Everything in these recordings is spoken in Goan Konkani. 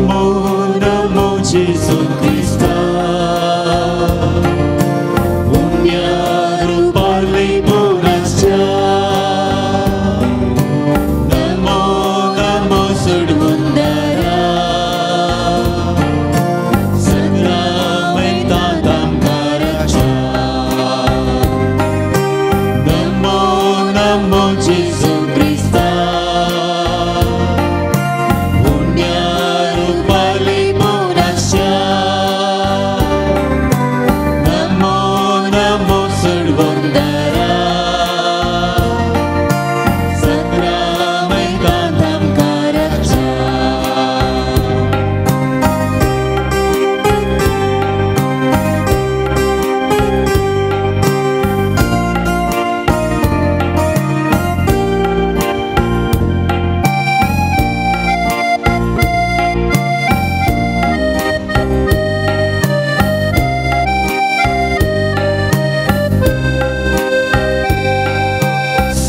नमो नमो जेजू क्रिस्ता उण्या रुपाले बोनाच्या नमो नमो सोडवणदारा सक्रामेंतांत आमकां राखच्या नमो नमो जेजू क्रिस्ता उण्या रुपाले बोनाच्या नमो नमो सोडवणदारा सक्रामेंतांत आमकां राखच्या.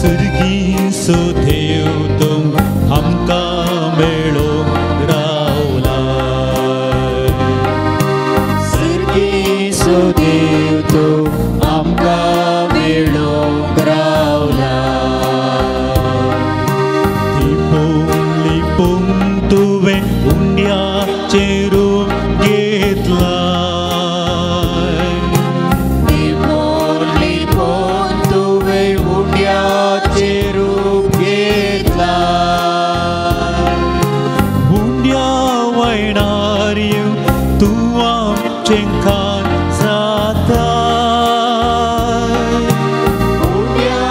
सर्गीचो देव तूं आमकां मेळोंक रावला सर्गीचो देव तूं आमकां मेळोंक रावला लिपून लिपून तुवें उंड्याचें रूप घेतलां लिपून लिपून तुवें उंड्याचें रूप घेतलां उंड्या वयणार येवन तूं आमचें खाण जाता उंड्या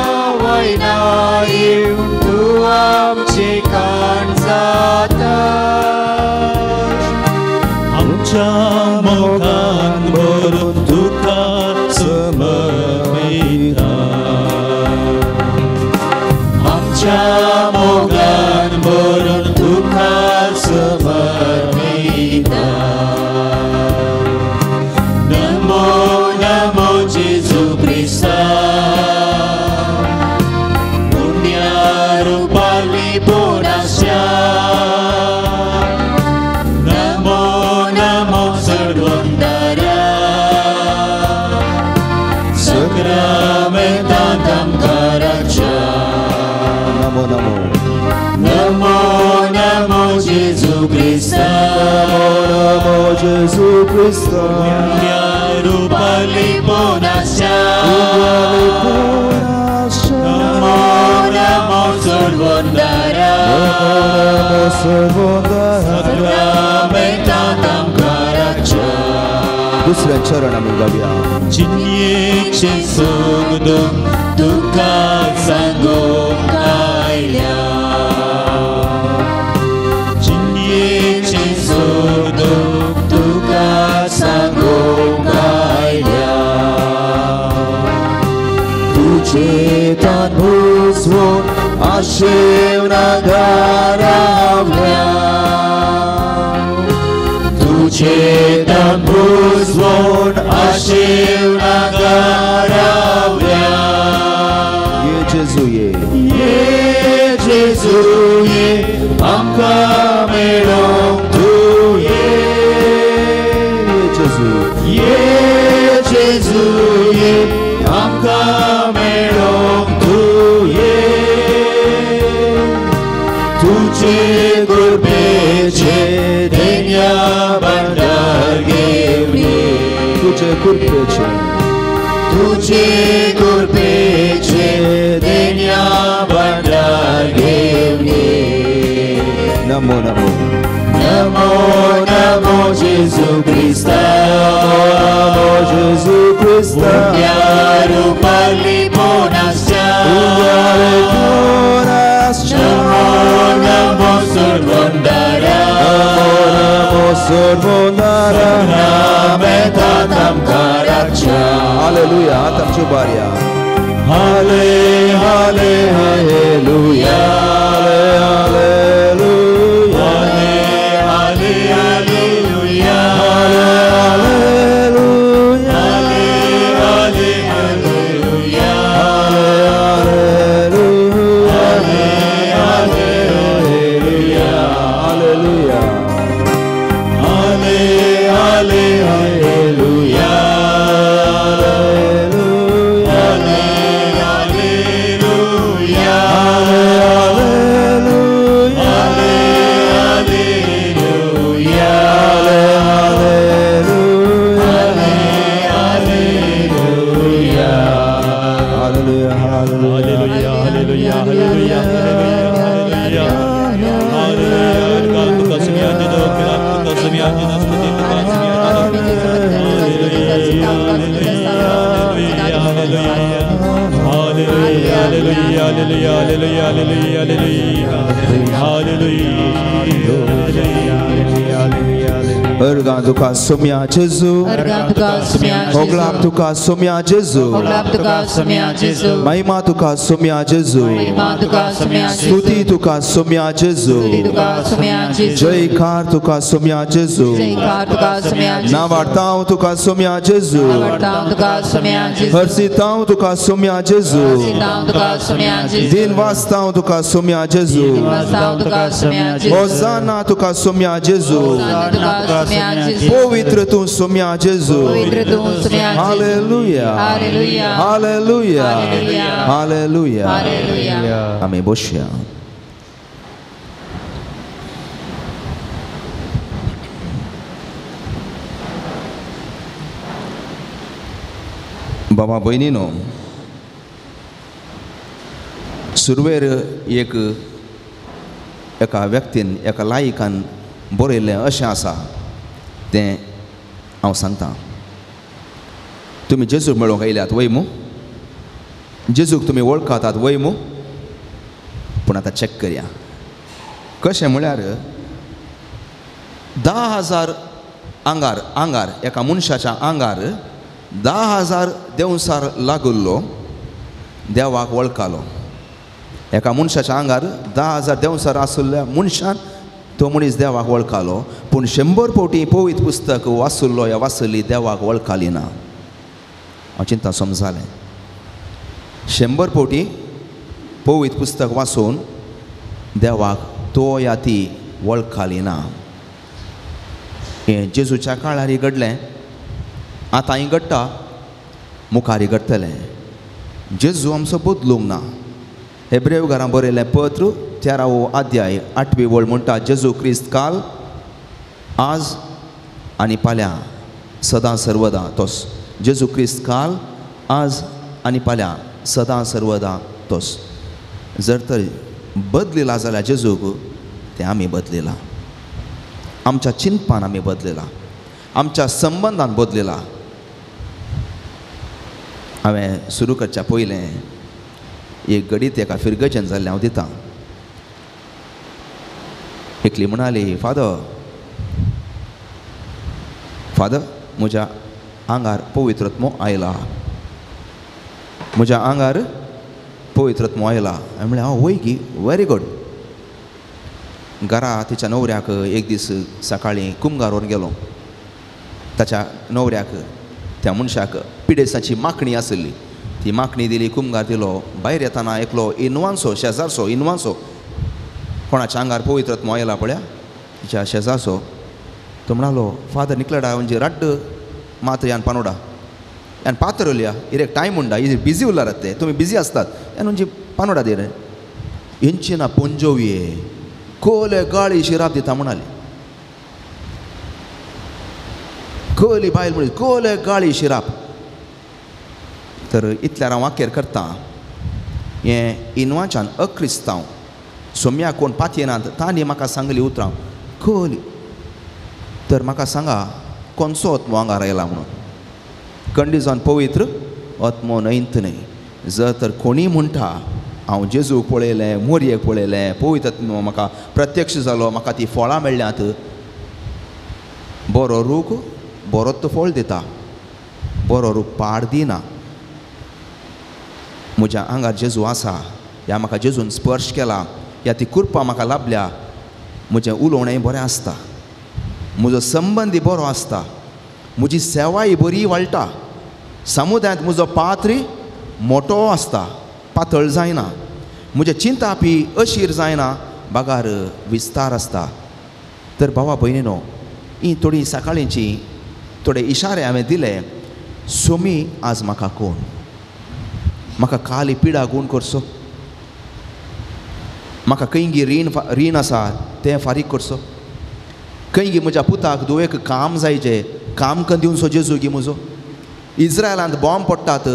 वयणार येवन तूं आमचें खाण जाता आमच्या मोगान भरून तुका समर्पिता आमच्या मोगान भरून तुका समर्पिता नमो नमो जेजू क्रिस्ता उण्या रुपाली बोनाच्या नमो नमो सोडवणदारा सक्रामेंतांत आमकां राखच्या नमो नमो नमो नमो जेजू क्रिस्ता नमो जेजू क्रिस्ता उण्या रुपाली बोनाच्या नमो नमो सोडवणदारा नमो सोडवणदारा सक्रामेंतांत आमकां राखच्या. दुसऱ्या चरण आमी गावया. जिणयेचें सूख दूख तुका सांगूंक आयल्या जिणयेचें सूख दूख तुका सांगूंक आयल्या तुजे तान भुजवून आशेवना घरावल्या तुजे तान भुजवून आशेवना घरावल्या ये जेजू ये ये जेजू ये आमकां मेळोंक तूं ये ये जेजू ये जेजू ये आमकां मेळोंक तूं ये तुजे कृपेचें देण्या भांडार घेवन ये तुजे कृपेचें तुजे कृपेचें देण्या भांडार घेवन ये. नमो नमो नमो नमो जेजू क्रिस्ता नमो जेजू क्रिस्ता उण्या रुपाली बोनाच्या नमो नमो सोडवणदारा नमो सोडवणदारा सक्रामेंतांत आमकां राखच्या. हालेलुया. हात आमचे उबारया. हाले हाले हालेलुया हालेलुया हाले हाले हालेलुया हालेलुया हाले हाले हालेलुया हालेलुया हाले हाले हालेलुया. हालेलुया. अर्गां तुका सोम्या जेजू, ओगलाब तुका सोम्या जेजू, महिमा तुका सोम्या जेजू, स्तुती तुका सोम्या जेजू, जयकार तुका सोम्या जेजू, नावाडतांव तुका सोम्या जेजू, हर्षितांव तुका सोम्या जेजू, दिन वाचतांव तुका सोम्या जेजू, होजाना तुका सोम्या जेजू, पवित्र तूं सोम्या जेजू. Hallelujah, hallelujah, hallelujah. आमी बसया. बाबा भयणीनो, सुरवेर एक एका व्यक्तीन एका लायकान बरयल्लें अशें आसा तें हांव सांगता. तुमी जेजूक मेळोवंक आयल्यात वय मू? जेजूक तुमी वळखतात वय मू? पूण आतां चॅक करया. कशें म्हळ्यार 10,000 आंगार आंगार एका मनशाच्या आंगार 10,000 देंवसार लागुल्लो देवाक वळखालो. एका मनशाच्या आंगार 10,000 देंवसार आशिल्ल्या मनशान तो मनीस देवाक वळखालो, पूण 100 फावटी पवित्र पुस्तक वाचुल्लो या वाचली देवाक वळखाली ना. हांव चिंता समजालें. 100 फावटी पवित्र पुस्तक वाचून देवाक तो या ती वळखाली ना. हें जेजूच्या काळार घडलें, आतांय घडटा, मुखार घडटलें. जेजू आमचो बदलूंक ना. हेब्रेव घरां बरयलें पत्र 13वो अध्याय 8वी वळ म्हणटा, जेजू क्रिस्त काल, आज आनी फाल्यां सदां सर्वदा तोस. जेजू क्रिस्त काल, आज आनी फाल्यां सदां सर्वदा तोस. जर तर बदलिला जाल्यार जेजूक तें आमी बदलिला, आमच्या चिंतपान आमी बदलिला, आमच्या संबंदान बदलिला. हांवें सुरू करच्या पयलें एक घडीत एका फिरगजेन जाल्लें हांव दितां. एकली म्हणाली, फादर फादर म्हज्या आंगार पवित्रत्मो आयला, म्हज्या आंगार पवित्रत्मो आयला. हांवें म्हणलें, हांव वय गी, व्हेरी गुड. घरा तिच्या न्हवऱ्याक एक दीस सकाळीं कुमगार व्हरून गेलो. ताच्या न्हवऱ्याक त्या मनशाक पिडेसाची मागणी आशिल्ली, ती मागणी दिली, कुमगार दिलो. भायर येताना एकलो इनवांसो शेजारचो, इनवांसो कोणाच्या आंगार पवित्रत्मो आयला पळया तिच्या शेजारचो, तो म्हणालो, फादर निकलडा म्हणजे रड्ड मात्र यान पानोडा यान पात्र उरल्या, इरेक टायम उंडा, इरे बिजी उरलात ते, तुमी बिजी आसतात, यान म्हणजे पानोडा दे रे हेंची ना पोंजोवये कोले गाळी शिराप दिता म्हणाली. कोली बायल म्हळी कोले गाळी शिराप. तर इतल्यार हांव वाक्यर करता, हें इनवाच्यान अक्रिस्तांव सोम्या कोण पातयेनात तांणी म्हाका सांगली उतरां कोली. तर म्हाका सांगा कोणसो आत्मो आंगार आयला म्हणून. कंडिजन पवित्र आत्मो न्हयत न्हय. जर तर कोणी म्हणटा हांव जेजूक पळयलें, मोरयेक पळयलें, पवित्र आत्मो म्हाका प्रत्यक्ष जालो, म्हाका ती फळां मेळ्ळ्यांत, बरो रूख बरोच फळ दिता, बरो रूख पाड दिना. म्हज्या आंगार जेजू आसा, ह्या म्हाका जेजून स्पर्श केला, ह्या ती कृपा म्हाका लाभल्या, म्हजें उलोवणें बरें आसता, म्हजो संबंदी बरो आसता, म्हजी सेवाय बरी वाळटा, समुदायांत म्हजो पात्री मोटो आसता, पातळ जायना, म्हजें चिंतापी अशीर जायना, बागार विस्तार आसता. तर भावा भयणीनो, ही थोडी सकाळींची थोडे इशारे हांवें दिले. सोमी आज म्हाका कोण, म्हाका काली पिडा कोण करचो, म्हाका खंयगी रीण आसा तें फारीक करचो, खंयगी म्हज्या पुताक धुवेक काम जायचें, काम करून दिवन सो जेजू गी म्हजो. इज्रायलांत बॉम्ब पडटात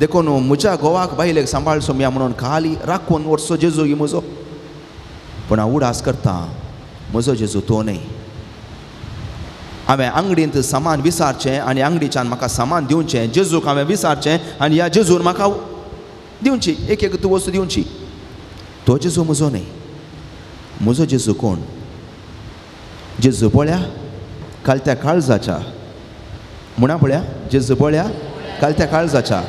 देखून म्हज्या घोवाक बायलेक सांबाळ सोम्या म्हणून खाली राखून वचचो जेजू गी म्हजो. पूण हांव उडास करता म्हजो जेजू तो न्हय. हांवें आंगडींत सामान विसारचें आनी आंगडीच्यान म्हाका सामान दिवचें. जेजूक हांवें विसारचें आनी ह्या जेजून म्हाका दिवची, एक एक तूं वस्तू दिवची. तो जेजू म्हजो न्हय. म्हजो जेजू कोण? जेजू पळया कालत्या काळजाच्या, म्हणा पळया, जेजू पळया कालत्या काळजाच्या,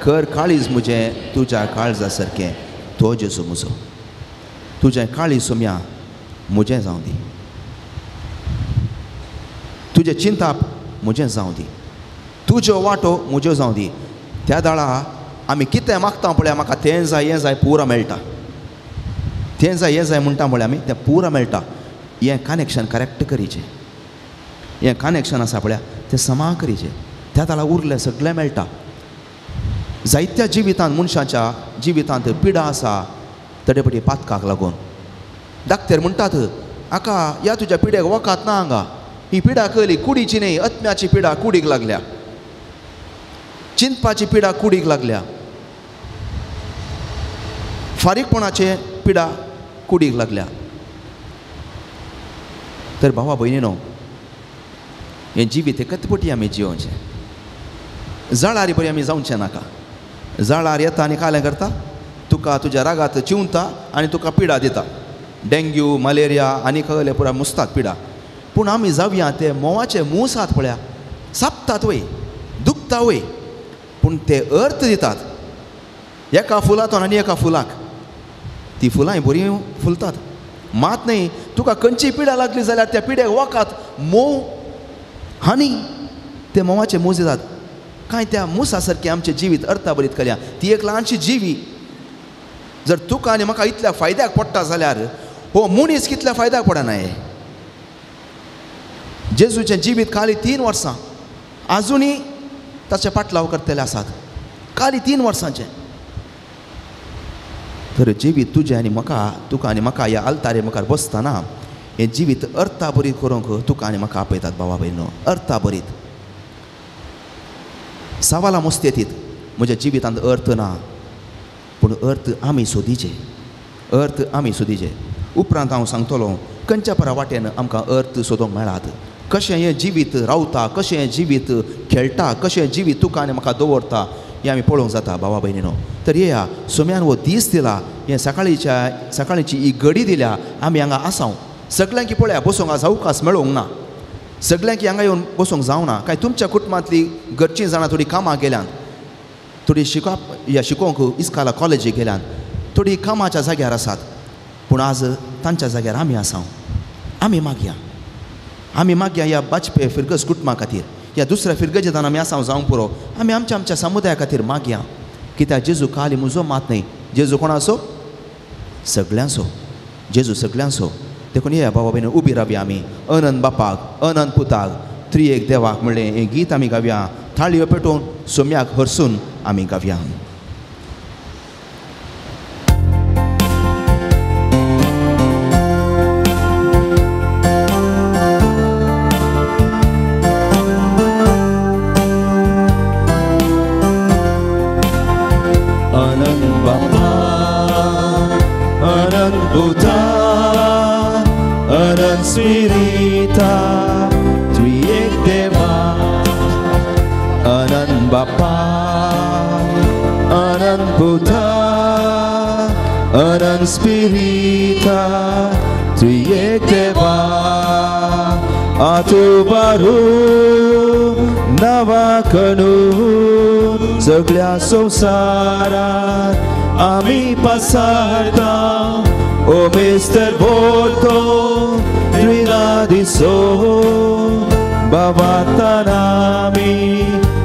कर काळीज म्हजें तुज्या काळजा सारकें. तो जेजू म्हजो. तुजें काळीज सोम्या म्हजें जावं दी, तुजें चिंताप म्हजें जावं दी, तुज्यो वाटो म्हज्यो जावं दी. त्या दाळा आमी कितें मागता पळया, म्हाका तें जाय हें जाय पुरा मेळटा, तें जाय हें जाय म्हणटा पळया आमी, तें पुरा मेळटा. हें कनेक्शन करेक्ट करीचें, हें कनेक्शन आसा पळया तें समा करीचें. त्या दाळा उरलें सगळें मेळटा. जायत्या जिवितांत मनशाच्या जिवितांत पिडा आसा तडेपटी पातकाक लागून. डाक्टर म्हणटात आका ह्या तुज्या पिड्याक वखद ना हांगा, ही पिडा कली कुडीची न्हय, आत्म्याची पिडा कुडीक लागल्या, चिंतपाची पिडा कुडीक लागल्या, फारीकपणाचे पिडा कुडीक लागल्या. तर भावा भयणीनो, हें जिवीत एकतपटी आमी जियोवचें. जळारी बरी आमी जावचें नाका. जळार येता आनी कालें करता, तुका तुज्या रागात चिंवता आनी तुका पिडा दिता. डेंग्यू, मलेरिया आनी कसले पुरा मुसतात पिडा. पूण आमी जावया ते म्होंवाचे मूस आहात पळया, सापतात वय, दुखता वय, पूण ते अर्थ दितात. एका फुलांतून आनी एका फुलाक ती फुलांय बरीं फुलतात. मात न्हय तुका खंयची पिडा लागली जाल्यार त्या पिड्याक वखद म्होंव हानी ते म्होंवाचे मूस दितात. कांय त्या मुसा सारकें आमचें जिवीत अर्थाभरीत करया. ती एक ल्हानशी जिवी जर तुका आनी म्हाका इतल्या फायद्याक पडटा जाल्यार हो मनीस कितल्या फायद्याक पडना. हे जेजूचें जिवीत खाली 3 वर्सां आजुनूय ताचे पाटलाव करतले आसात, खाली 3 वर्सांचें. तर जिवीत तुजें आनी म्हाका, तुका आनी म्हाका ह्या आल्तारे मुखार बसतना हें जिवीत अर्थाभरीत करूंक तुका आनी म्हाका आपयतात भावा भयणो. अर्थाभरीत सवालां मुस्तेतीत म्हज्या जिवितांत अर्थ ना, पूण अर्थ आमी सोदीचे, अर्थ आमी सोदीचे. उपरांत हांव सांगतलो खंयच्या परा वाटेन आमकां अर्थ सोदूंक मेळात, कशें हें जिवीत रावता, कशें हें जिवीत खेळटा, कशें हें जिवीत तुका आनी म्हाका दवरता, हें आमी पळोवंक जाता भावा भयणीनो. तर येया सोम्यान हो दीस दिला, हें सकाळीच्या सकाळीची ही घडी दिल्या, आमी हांगा आसाव. सगळ्यांकी पळया बसूंक आज अवकाश मेळोवंक ना, सगळ्यांकी हांगा येवन बसूंक जावना. कांय तुमच्या कुटुंबांतली घरचीं जाणां थोडीं कामां गेल्यांत, थोडीं शिकप ह्या शिकोवंक इस्काला कॉलेजीक गेल्यांत, थोडीं कामाच्या जाग्यार आसात. पूण आज तांच्या जाग्यार आमी आसाव. आमी मागया, आमी मागया ह्या बाजपे फिरगज कुटुंबा खातीर, ह्या दुसऱ्या फिरगजेतान आमी आसाव जावंक पुरो. आमी आमच्या आमच्या समुदाया खातीर मागया. कित्याक जेजू खाली म्हजो मात न्हय, जेजू कोणाचो? सगळ्यांचो. जेजू सगळ्यांचो. देखून या बाबा भयणी उबी रावया आमी अनंत बापाक, अनंत पुताक, त्रिएक देवाक म्हणलें हें गीत आमी गावया. थाळयो पेटोवन सोम्याक हरसून आमी गावया. अनंत बापा, अनंत पुता, अनंत स्पिरिता, त्रिएक देवा. अनंत बापा, अनंत पुता, अनंत स्पिरिता, त्रिएक देवा. आतुबारू नवा कणून सगळ्या संवसारात आमी पसारता. ओ मिस्टर बोलतो त्रिनादिसो बाबातान आमी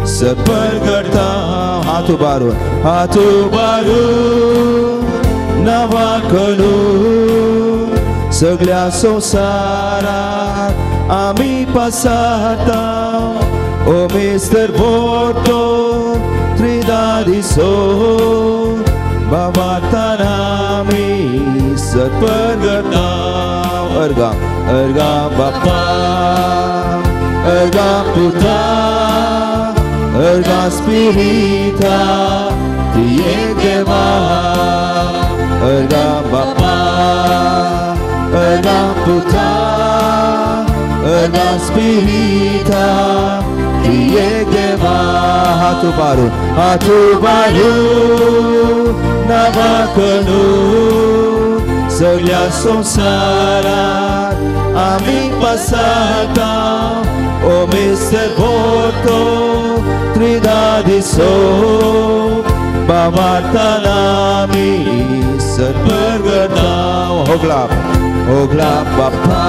सपर करता. हात उबारून, हात उबारून नवा कणून सगळ्या संवसारात आमी पसारता. ओ मिस्टर बोलतो त्रिनादिसो बाबातान आमी सपर करता. अर्गा अर्गा बापा, अर्गा पुता, अर्गा स्पिरिता, त्रिएक देवा. अर्गा बापा, अर्गा पुता, अर्गा स्पिरिता त्रिएक देवा हात उबारून हात उबारून नांवाकनू सगळ्या संवसारात आमी पसाता ओ मिस्टर भोतो त्रिदादिसो बाबाताना आमी सर्वगता होगलाप होगलाप बापा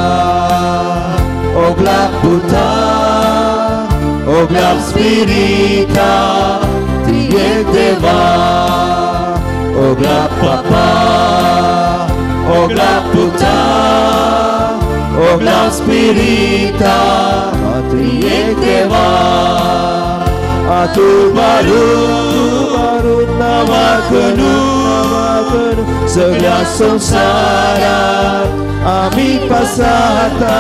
होगलाप पुता होगलाप स्पिरिता त्रिएक देवा होगलाप बापा होगलाप पुता होगलाप स्पिरिता त्रिएक देवा हात उबारून नांवाकनू सगळ्या संवसारात आमी पसाता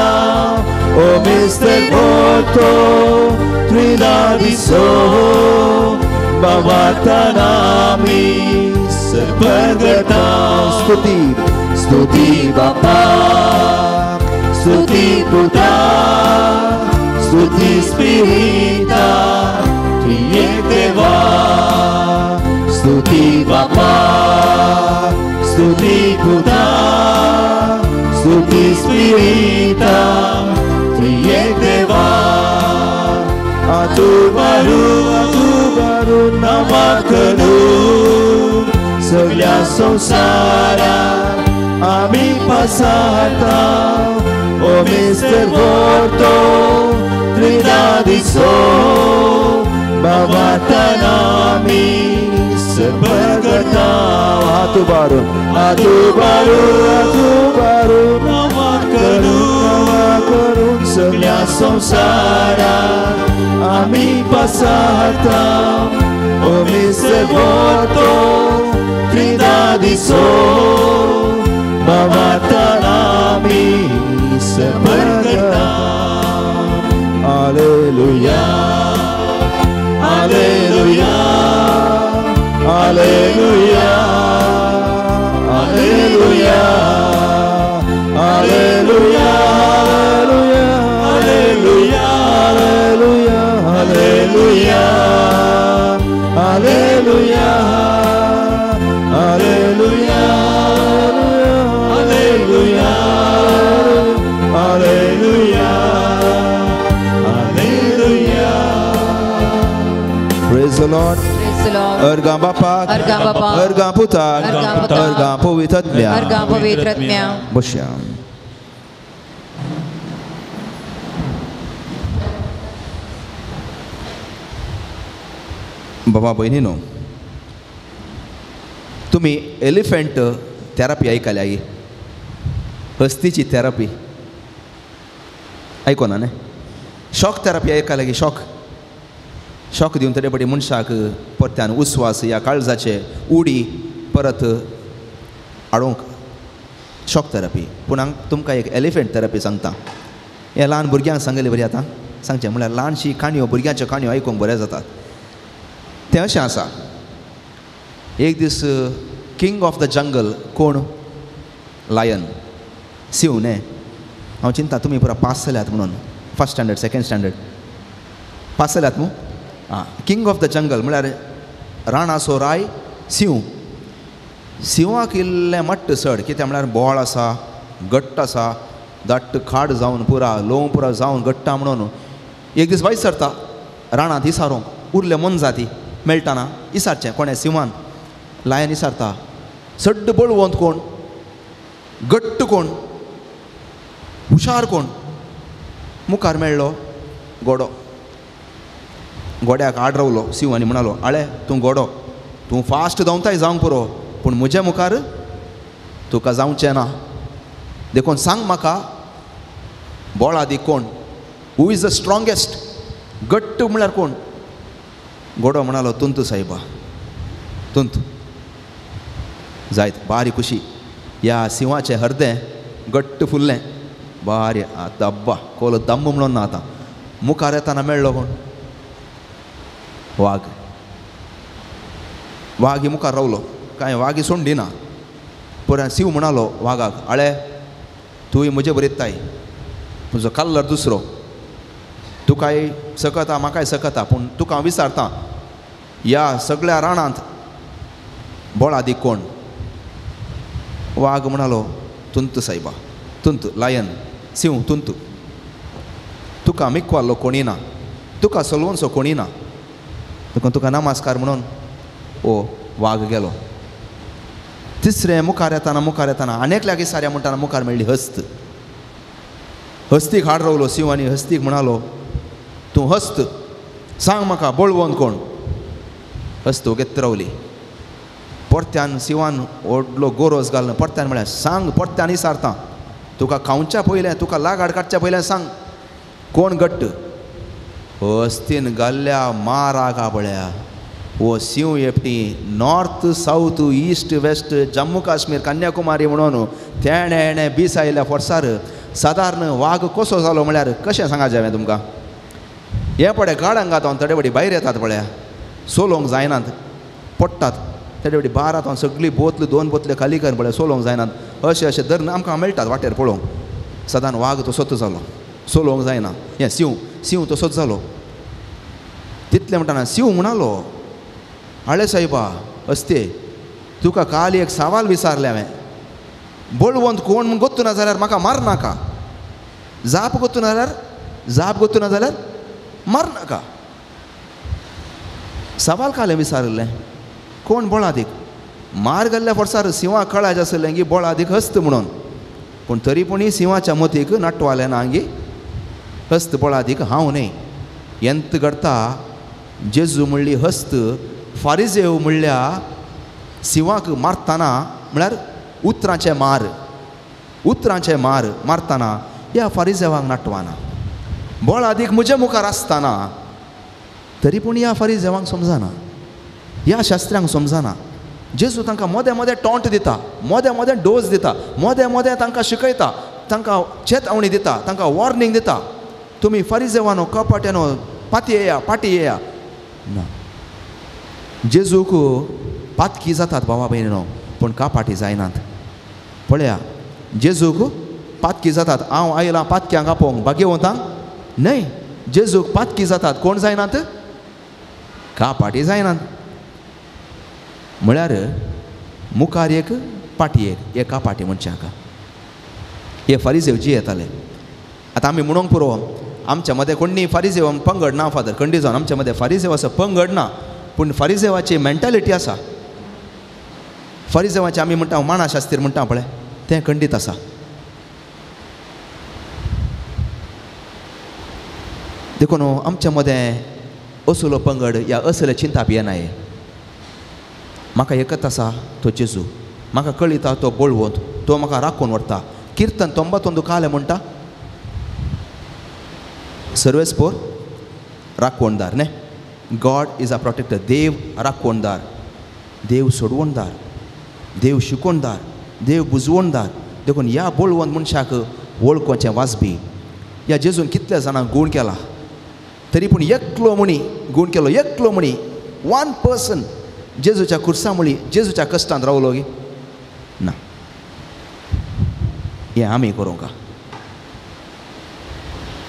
ओ मिस्टर भोतो त्रिदादिसो बाबाताना आमी सर्वगता स्तुती स्तुती बापा स्तुती पुता स्तुती स्पिरिता त्रिएक देवा स्तुती बापा स्तुती पुता स्तुती स्पिरिता त्रिएक देवा हात उबारून नांवाकनू सगळ्या संवसारात आमी पसाता ओ मिस्टर भोतो त्रिदादिसो बाबाताना आमी सर्वगता हात उबारून हात उबारून नांवाकनू सगळ्या संवसारात आमी पसाता ओ मिस्टर भोतो त्रिदादिसो बाबाताना आमी सर्वगता Alleluia Alleluia Alleluia Alleluia Alleluia Alleluia Alleluia Alleluia Alleluia Alleluia Alleluia Alleluia. Praise the Lord. Praise the Lord. अर्गां बापाक अर्गां बापाक अर्गां पुताक अर्गां पुताक अर्गां पवित्रत्म्या अर्गां पवित्रत्म्या. बसया. बाबा भयणीनो तुमी एलिफंट थेरपी आयकल्या ही हस्तीची थेरपी आयकोना न्ही? शॉक थेरपी आयकल्या की शॉक शॉक दिवन तरे पटी मनशाक परत्यान उस्वास या काळजाचे उडी परत हाडूंक शॉक थेरपी. पूण हांव तुमकां एक एलिफंट थेरपी सांगता. हे ल्हान भुरग्यांक सांगले बरी आतां सांगचें म्हणल्यार ल्हानशी काणयो भुरग्यांच्यो काणयो आयकूंक बऱ्यो जातात. तें अशें आसा, एक दीस किंग ऑफ the jungle कोण? लायन, सिंह न्ही? हांव चिंता तुमी पुरा पास जाल्यात म्हणून, first standard second standard pass जाल्यात मू? आं, किंग ऑफ the jungle म्हळ्यार राणाचो राय सिंह. सिंहाक इल्लें मट्ट चड, कित्याक म्हळ्यार बोळ आसा, घट्ट आसा, दाट्ट खाड जावन पुरा लोव पुरा जावन घट्टा म्हणून एक दीस भायर सरता राणांत इसारोंक. उरले मोनजाती मेळटाना इसारचें कोणें? सिंहान. लायन इसारता, सड्ड बळवंत कोण, घट्ट कोण, हुशार कोण? मुखार मेळ्ळो घोडो. घोड्याक आड रावलो सिंह आनी म्हणालो, आळे तूं घोडो, तूं फास्ट धांवताय जावंक पुरो, पूण म्हज्या मुखार तुका जावचें ना, देखून सांग म्हाका बोळादी कोण, who is the strongest, घट्ट म्हळ्यार कोण? घोडो म्हणालो, तुंत सायबा, तुंत. जायत बारी खुशी, ह्या सिंहाचें हरदें घट्ट फुल्लें, बारी आतां अब्बा कोलो दम्म म्हणून ना. आतां मुखार येताना मेळ्ळो कोण? वाग. वागी मुखार रावलो, कांय वागी सोंडी ना. परत सिंह म्हणालो वागाक, आळे तूंय म्हजे बरयताय, तुजो कलर दुसरो, तुकाय सकता म्हाकाय सकता, पूण तुका हांव विचारता ह्या सगळ्या रानांत बळादीक कोण? वाग म्हणालो तुंत सायबा, तुंत लायन सिंव तुंत, तुका मिकवालो कोणी ना, तुका सलवनसो कोणी ना, तुका तुका नमस्कार म्हणून ओ वाग गेलो. तिसरें मुखार येताना मुखार येताना आनी एकल्याक विचारया म्हणटाना मुखार मेळ्ळी हस्त. हस्तीक हाड रावलो सिंव आनी हस्तीक म्हणालो तूं हस्त सांग म्हाका बळवंत कोण? हस्त ओगेत रावली. परत्यान सिंवान व्हडलो गोरोज घालून परत्यान म्हळ्यार सांग, परत्यान विचारता तुका खावच्या पयलें, तुका लागाड काडच्या पयलें सांग कोण घट्ट? हस्तीन घाल्ल्या मारागा पळया हो सिंव एकटी north south east west Jammu Kashmir Kanyakumari म्हणून तेणें हेणें बीस आयल्या फोर्सार सादारण वाग कसो जालो म्हळ्यार कशें सांगाचें हांवें तुमकां? हे पळय गाडांगा जावन थोडे फावटी भायर येतात पळया, सोलोवंक जायनात, पडटात तेडे फावटी बारा जावन सगळी बोतली 2 बोतल्यो खाली कर पळय, सोलोवंक जायनात, अशें अशें धरून आमकां मेळटात वाटेर पळोवंक. सदान वाग तसोच जालो, सोलोवंक जायना. हें सिंव सिंव तसोच जालो. तितलें म्हणटाना सिंव म्हणालो हाळे सायबा हस्ते तुका काल एक सवाल विचारलें हांवें, बळवंत कोण म्हूण गोत्तू ना जाल्यार म्हाका मार नाका, जाप गोत्तू ना जाल्यार, जाप गोत्तू ना जाल्यार मार नाका. सवाल काल विचारिल्लें कोण बळादीक? मार घाल्ल्या फोर्सार सिंवा कळाज आसलें की बळादीक हस्त म्हणून, पूण तरी पूण सिंवाच्या मतीक नाटवालें ना गी हस्त बळादीक हांव न्हय. एंत घडटा जेजू म्हणली हस्त फारिजेव म्हणल्या सिंवाक मारतना म्हळ्यार उतरांचे मार, उतरांचे मार मारतना ह्या फारिजेवांक नाटवाना. बळादीक म्हज्या मुखार आसतना तरी पूण ह्या फारिजेवांक समजना, ह्या शास्त्र्यांक समजना. जेजू तांकां मोदें मोदें टोंट दिता, मोदें मोदें डोस दिता, मोदें मोदें तांकां शिकयता, तांकां चेतावणी दिता, तांकां वॉर्निंग दिता, तुमी फारिजेवानो कपाट्यानो पाती येया पाटी येया ना. जेजूक पातकी जातात भावा भयणीनो, पूण कापाटी जायनात. पळया जेजूक पातकी जातात, हांव आयलां पातक्यांक आपोवंक भाग्यवंतांक न्हय. जेजूक पातकी जातात, कोण जायनात? कापाटी जायनात. म्हळ्यार मुखार एक पाटी एक एका पाटी मनशाक हे फारिजेव जी येताले. आतां आमी म्हणूंक पुरो आमच्या मदें कोणी फारिजेव पंगड ना फादर खंडी जावन आमच्या मदें फारिजेव असो पंगड ना, पूण फारिजेवाची मेंटालिटी आसा. फारिजेवाची आमी म्हणटा माणा शास्तीर म्हणटा पळय तें खंडीत आसा. देखून आमच्या मदें असलो पंगड या असले चिंताप येनाय. म्हाका एकच आसा तो जेजू, म्हाका कळिता तो बळवंत, तो म्हाका राखून व्हरता. किर्तन तोंबातोंदू कालें म्हणटा सर्वेस्पोर राखवणदार न्ही, गॉड is a protector. देव राखवणदार, देव सोडवणदार, देव शिकोवणदार, देव बुजवणदार. देखून ह्या बळवंत मनशाक वळखुपाचें वाजबी. ह्या जेजून कितल्या जाणांक गूण केला तरी पूण एकलो म्हणी गूण केलो, एकलो म्हणी वन पर्सन जेजूच्या खुर्सा मुळी जेजूच्या कश्टांत रावलो गी ना. हें आमी करूंक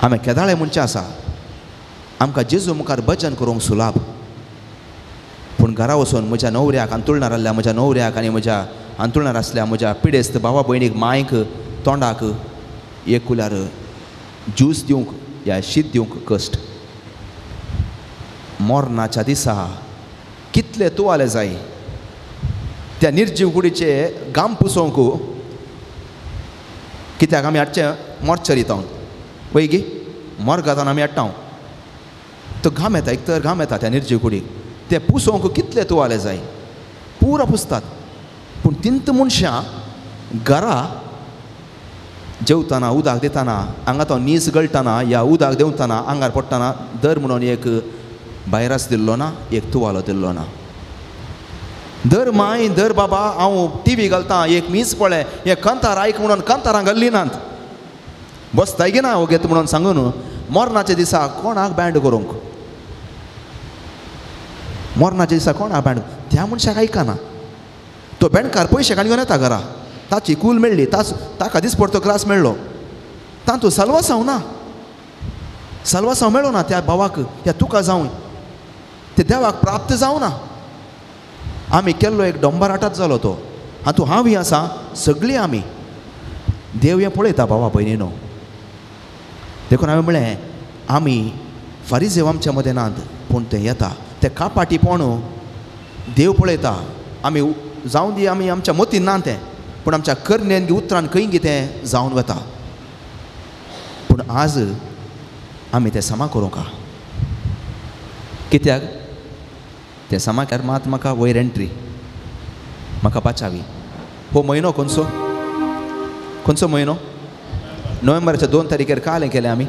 आमी केदाळे म्हणचें आसा आमकां जेजू मुखार भजन करूंक सुलाभ, पूण घरा वचून म्हज्या न्हवऱ्याक अंतुळणार आसल्या म्हज्या न्हवऱ्याक आनी म्हज्या अंतुळणार आसल्या म्हज्या पिडेस्त भावा भयणीक मायक तोंडाक एक कुल्यार ज्यूस दिवंक या शीत दिवंक कश्ट. मरणाच्या दिसा कितले तुवाले जाय त्या निर्जीव कुडीचे घाम पुसोवंक, कित्याक आमी हाडचें मोर्चरी तावन वय गी मोर्गातावन आमी हाडटा तो घाम येता, एक तर घाम येता त्या निर्जीव कुडीक, ते पुसोवंक कितले तुवाले जाय पुरा पुसतात. पूण तिंत मनशां घरा जेवतना उदक दितना हांगा तो नीस गळटना या उदक देंवतना आंगार पडटना दर म्हणून एक भायरास दिल्लो ना, एक तुवालो दिल्लो ना. दर माय दर बाबा हांव टी व्ही घालता एक मीस पळय हे कंतार आयक म्हणून कंतारां घाल्ली नात, बसताय की ना ओगेत म्हणून सांगून मरणाच्या दिसा कोणाक बँड करूंक, मरणाच्या दिसा कोणाक बँड त्या मनशाक आयकना. तो बँडकार पयशे काडून घेवन येता घरा, ताची कूल मेळ्ळी, ताका दिसपडतो ग्लास मेळ्ळो, तातूंत साल्वासांव ना, साल्वासांव मेळो ना त्या भावाक या तुका जावं, ते देवाक प्राप्त जावं ना. आमी केल्लो एक डोंबराटाच जालो तो. हातूंत हांवूय आसा, सगळीं आमी. देव हें पळयता भावा भयणीनो. देखून हांवें म्हळें आमी फारिजेव आमच्या मदें नात, पूण तें येता तें कापाटीपण देव पळयता. आमी जावं दी आमी आमच्या मतीन ना तें, पूण आमच्या करण्यांनी उतरान खंय गी तें जावन वता. पूण आज आमी तें समा करूंक कित्याक तें समा केल्यार मात म्हाका वयर एंट्री, म्हाका पाचावी. हो म्हयनो खंयचो, खंयचो म्हयनो? नोव्हेंबराच्या 2 तारखेर कालें केलें आमी,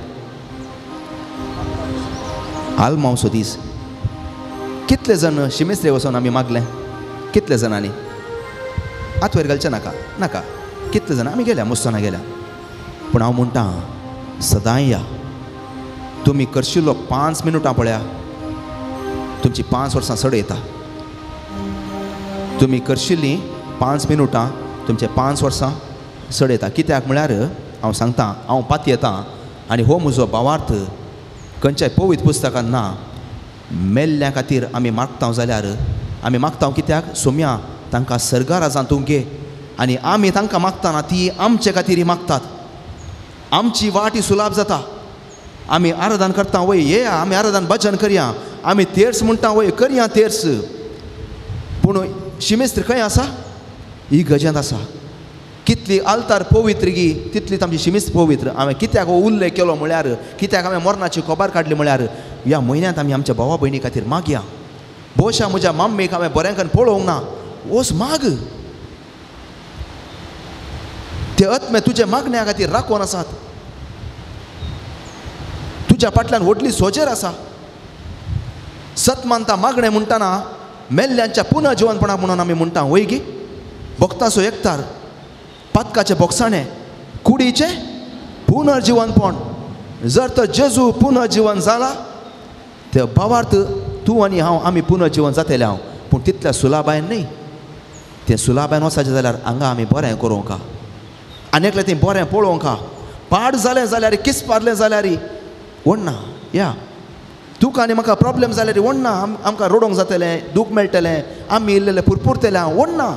आलमांवचो दीस. कितले जाण शिमेस्त्रे वचून आमी मागलें? कितले जाणांनी? हात वयर घालचें नाका नाका. कितले जाण आमी गेल्या मुस्ताना गेल्या. पूण हांव म्हणटा सदांय या. तुमी करशिल्लो 5 मिनुटां पळया, तुमची 5 वर्सां सड येता. तुमी करशिल्लीं 5 मिनुटां तुमचे 5 वर्सां सड येता. कित्याक म्हळ्यार हांव सांगता, हांव पातयेतां आनी हो म्हजो भावार्थ खंयच्याय पवित्र पुस्तकान ना. मेल्ल्या खातीर आमी मागता जाल्यार आमी मागता कित्याक? सोम्या तांकां सर्गाराजान तूं घे. आनी आमी तांकां मागतना ती आमचे खातीर मागतात. आमची वाट ही सुलाभ जाता. आमी आराधन करता वय येया, आमी आराधन भजन करया, आमी तेर्स म्हणटा वय करया तेर्स. पूण शिमेस्त्र खंय आसा? ही गजांत आसा. कितली आल्तार पवित्र गी तितली आमची शिमेस्त पवित्र. हांवें कित्याक हो उल्लेख केलो म्हळ्यार, कित्याक हांवें मरणाची खबर काडली म्हळ्यार, ह्या म्हयन्यांत आमी आमच्या भावा भयणी खातीर मागया. भोवशा म्हज्या मम्मीक हांवें बऱ्यांकन पळोवंक ना, वच माग. ते आत्मे तुज्या मागण्या खातीर राखून आसात. तुज्या फाटल्यान व्हडली सोजेर आसा. सत मानता मागणें म्हणटना मेल्ल्यांच्या पुनः जिवनपणाक म्हणून आमी म्हणटा वय गी. भक्ताचो एकतार, पातकाचे बोगसाणे, कुडीचें पुनर्जिवनपण. जर तर जेजू पुनर्जिवन जाला ते भावार्थ तूं आनी हांव आमी पुनर्जिवन जातले हांव. पूण तितल्या सुलाबायन न्ही. तें सुलाबायन वचपाचें जाल्यार हांगा आमी बरें करूंक आनी एकलें तें बरें पळोवंक. पाड जालें जाल्यार, किसपारलें जाल्यार व्हडना या तुका आनी म्हाका प्रॉब्लम जाल्यार व्हडना, आमकां रडोवंक जातलें, दूख मेळटलें, आमी इल्लें पुरपुरतलें, व्हडना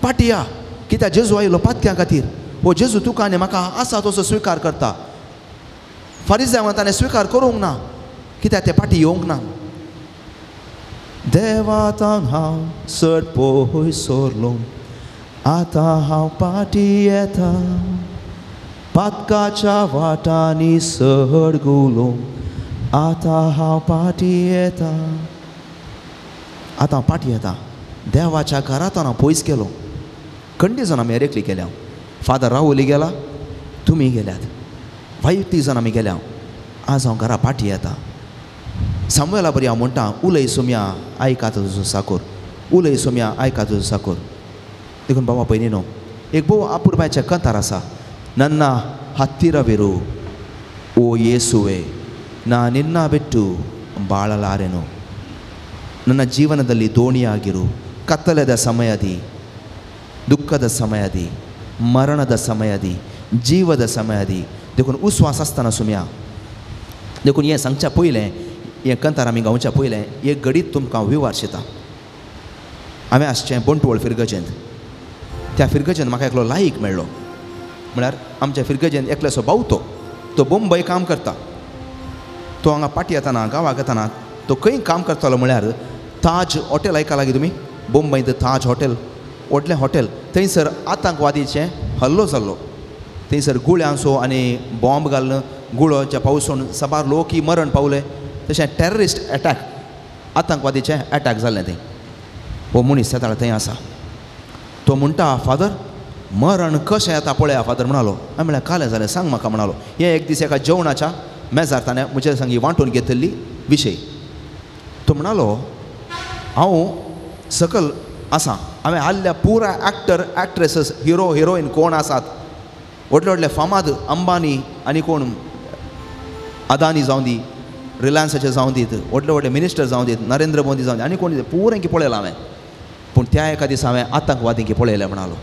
पाटी या. कित्याक जेजू आयलो पातक्यां खातीर. हो जेजू तुका आनी म्हाका आसा तसो स्विकार करता. फारिजांवान ताणें स्विकार करूंक ना, कित्याक ते पाटी येवंक ना. देवातान हांव चड पयस सरलो, आतां हांव पाटी येता. पातकाच्या वाटांनी सड गुलो, आतां हांव पाटी येता. आतां पाटी येता. देवाच्या घरांत हांव पयस गेलो. खंडी जाण आमी एरेकली गेल्या, फादर राहुली गेला, तुमी गेल्यात, वायती जाण आमी गेल्या. आज हांव घरा पाटी येता. सामुएला बरी हांव म्हणटा, उलय सोम्या आयका तुजो साकोर, उलय सोम्या आयका तुजो साकोर. देखून बाबा पयलीं न्हू एक भोव अपुरबायचें कंतार आसा. नन्ना हत्तिरविರು ಓ ಯೇಸುವೆ ನಾ ನಿನ್ನ ಬಿಟ್ಟು ಬಾಳಲಾರೆನು, ನನ್ನ ಜೀವನದಲ್ಲಿ ದೋಣಿಯಾಗಿರು. ಕತ್ತಲೆದ ಸಮಯದಿ, ದುಃಖದ ಸಮಯದಿ, ಮರಣದ ಸಮಯದಿ, ಜೀವದ ಸಮಯದಿ. देखून उस्वास आसतना सुम्या. देखून हें सांगच्या पयलें, हें कंतार आमी गावच्या पयलें एक घडीत तुमकां विवार शिता. हांवें आसचें बंटवळ फिरगजेंत. त्या फिरगजेंत म्हाका एकलो लायक मेळ्ळो. म्हळ्यार आमच्या फिरगजेंत एकल्याचो भाव, तो बोंबय काम करता. तो हांगा पाटी येताना, गांवाक येताना तो खंय काम करतालो म्हळ्यार ताज हॉटेल आयकलां लागीं तुमी? बोंबयंत ताज हॉटेल, व्हडलें हॉटेल. थंयसर आतंकवादीचें हल्लो जाल्लो. थंयसर गुळ्यांचो आनी बॉम्ब घालून गुळोच्या पावसून साबार लोकय मरण पावले. तशें टेररिस्ट एटॅक, आतंकवादीचें एटॅक जाल्लें थंय. हो मनीस तेदाळ थंय आसा. तो म्हणटा, फादर मरण कशें येता पळया फादर म्हणालो. हांवें म्हळ्यार कालें जालें सांग म्हाका म्हणालो. हें एक दीस एका जेवणाच्या मेजार ताणें म्हजे संगी वांटून घेतिल्ली विशय. तो म्हणालो, हांव सकल आसा, हांवें आहल्या पुरा एक्टर एक्ट्रेसीस, हिरो हिरोईन कोण आसात, व्हडले व्हडले फामाद अंबानी आनी कोण अदानी जावं दी, रिलायन्साचे जावं दीत, व्हडले व्हडले मिनिस्टर जावं दीत, नरेंद्र मोदी जावं दी, आनी कोण पुरें पळयलां हांवें. पूण त्या एका दिसा हांवें आतंकवादींक पळयलें म्हणालो.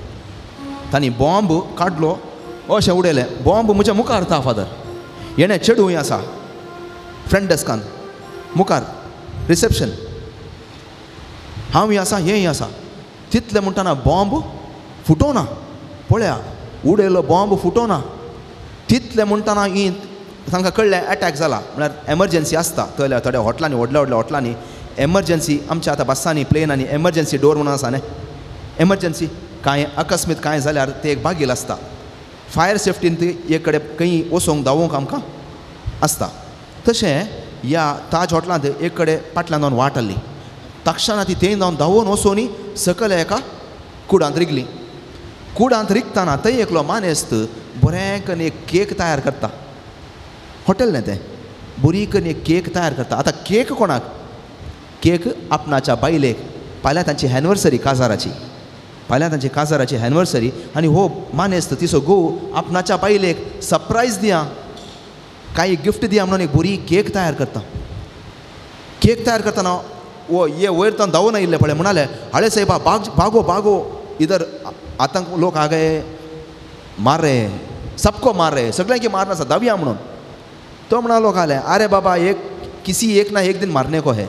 तांणी बॉम्ब काडलो अशें उडयलें बॉम्ब म्हज्या मुखार ता फादर येणें चेडूंय आसा फ्रंट डेस्कान मुखार रिसेप्शन हांवूय आसा हेंय आसा तितलें म्हणटना बॉम्ब फुटोना पळया उडयलो बॉम्ब फुटोना तितलें म्हणटना ही तांकां कळ्ळें एटॅक जाला म्हळ्यार एमर्जन्सी आसता थंय थोड्या हॉटलांनी व्हडल्या व्हडल्या हॉटलांनी एमर्जन्सी आमच्या आतां बसांनी प्लेनांनी एमर्जन्सी डोर म्हणून आसा न्ही एमर्जन्सी कांय अकस्मीत कांय जाल्यार ते एक बागील आसता फायर सेफ्टीन ती एक कडेन खंय वचोंक धांवोंक आमकां आसता तशें ह्या ताज हॉटलांत एक कडेन फाटल्यान जावन वाट आहली तक्षणा ती थंय जावन धांवून वचून सकयल एका कुडांत रिगली कुडांत रिगतना थंय एकलो मानेस्त बरें करून एक केक तयार करता हॉटेल न्ही तें बरी करून एक केक तयार करता आतां केक कोणाक केक आपणाच्या बायलेक फाल्यां तांची एनिवर्सरी काजाराची फाल्यां तांची काजाराची एनिवर्सरी आनी हो मानेस्त तिचो घोव आपणाच्या बायलेक सरप्रायज दिया कांय गिफ्ट दिया म्हणून एक बरी केक तयार करता केक तयार करतना वो ये वयर तान धांवून आयिल्ले पळय म्हणाले हाळे साहेबा बाग भागो भागो इधर आतंक लोक आ गए मार रे सबको मार रे सगळ्यांकी मारना आसा धांवया म्हणून तो म्हणालो काले अरे बाबा एक किसी एक ना एक दिन मारने को है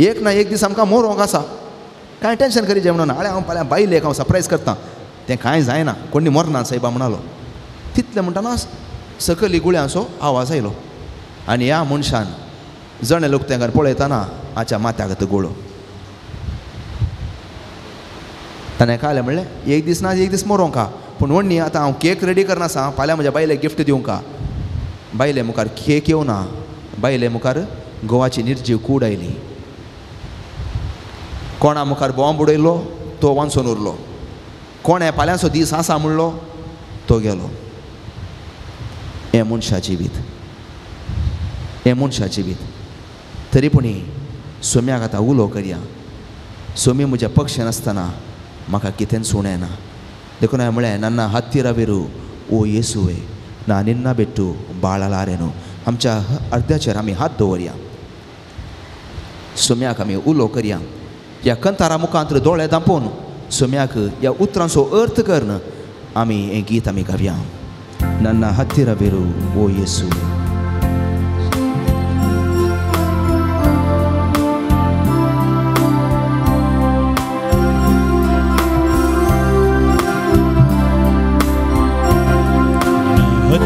एक ना एक दीस आमकां मोरोंक आसा कांय टेंशन करीजे म्हणून हाळे हांव फाल्यां बायलेक हांव सरप्रायज करता तें कांय जायना कोणी मरना सायबा म्हणालो तितलें म्हणटना सकयली गुळयांचो आवाज आयलो आनी ह्या मनशान जणे लोक तेंकां पळयतना हाच्या माथ्याक तो गुळो ताणें कालें म्हणलें एक दीस ना एक दीस मरोंक आहा पूण व्हडनी आतां हांव केक रेडी करना आसा फाल्यां म्हज्या बायलेक गिफ्ट दिवंक आहा बायले मुखार केक येवना बायले मुखार गोवाची निर्जीव कूड आयली कोणा मुखार बॉम्ब उडयलो तो वांचून उरलो कोणें फाल्यांचो दीस आसा म्हणलो तो गेलो हें मनशा जिवीत हें मनशा जिवीत तरी पूण सोम्याक आतां उलो करया सोमी म्हज्या पक्षान आसतना म्हाका कितेंच उणें येना देखून हांवें म्हळें नान्ना हत्तीरावेरू ओ येसुवे ना निन्ना बेट्टू बाळालारेनू आमच्या अर्द्याचेर आमी हात दवरया सोम्याक आमी उलो करया ह्या कंतारा मुखांत दोळे दांपोवन सोम्याक ह्या उतरांचो अर्थ करून आमी हें गीत आमी गावया नन्ना हत्तीरावेरू ओ येसू.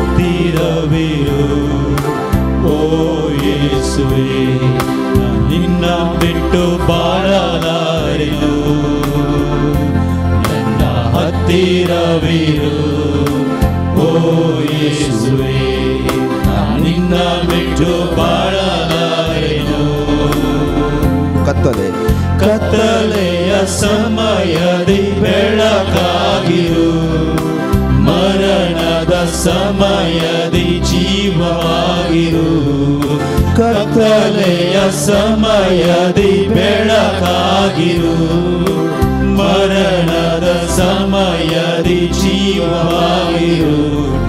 ಹತ್ತಿರವಿರು ಓ ಯೇಸುವೆ, ನಿನ್ನ ಬಿಟ್ಟು ಬಾಳಲಾರೆನು. ನನ್ನ ಹತ್ತಿರವಿರು ಓ ಯೇಸುವೆ, ನಿನ್ನ ಬಿಟ್ಟು ಬಾಳಲಾರೆನು. ಕತ್ತಲೆ ಕತ್ತಲೆಯ ಸಮಯದಿ ಬೆಳಕಾಗಿರು, ಮರಣದ ಸಮಯದಿ ಜೀವವಾಗಿರು. ಕತ್ತಲೆಯ ಸಮಯದಿ ಬೆಳಕಾಗಿರು, ಮರಣದ ಸಮಯದಿ ಜೀವವಾಗಿರು.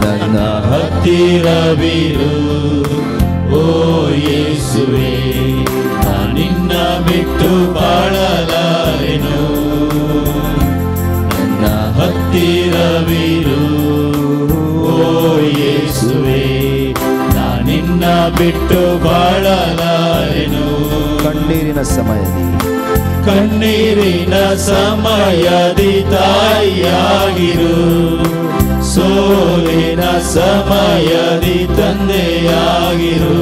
ನನ್ನ ಹತ್ತಿರವಿರು ಓ ಯೇಸುವೆ, ನಿನ್ನ ಬಿಟ್ಟು ಬಾಳಲಾರೆನು. ನನ್ನ ಹತ್ತಿರವಿರು ಓ ಯೇಸುವೆ, ನಿನ್ನ ಬಿಟ್ಟು ಬಾಳಲಾರೆನು. ಕಣ್ಣೀರಿನ ಸಮಯದಿ ಕಣ್ಣೀರಿನ ಸಮಯದಿ ತಾಯಿಯಾಗಿರು, ಸೋಲಿನ ಸಮಯದಿ ತಂದೆಯಾಗಿರು.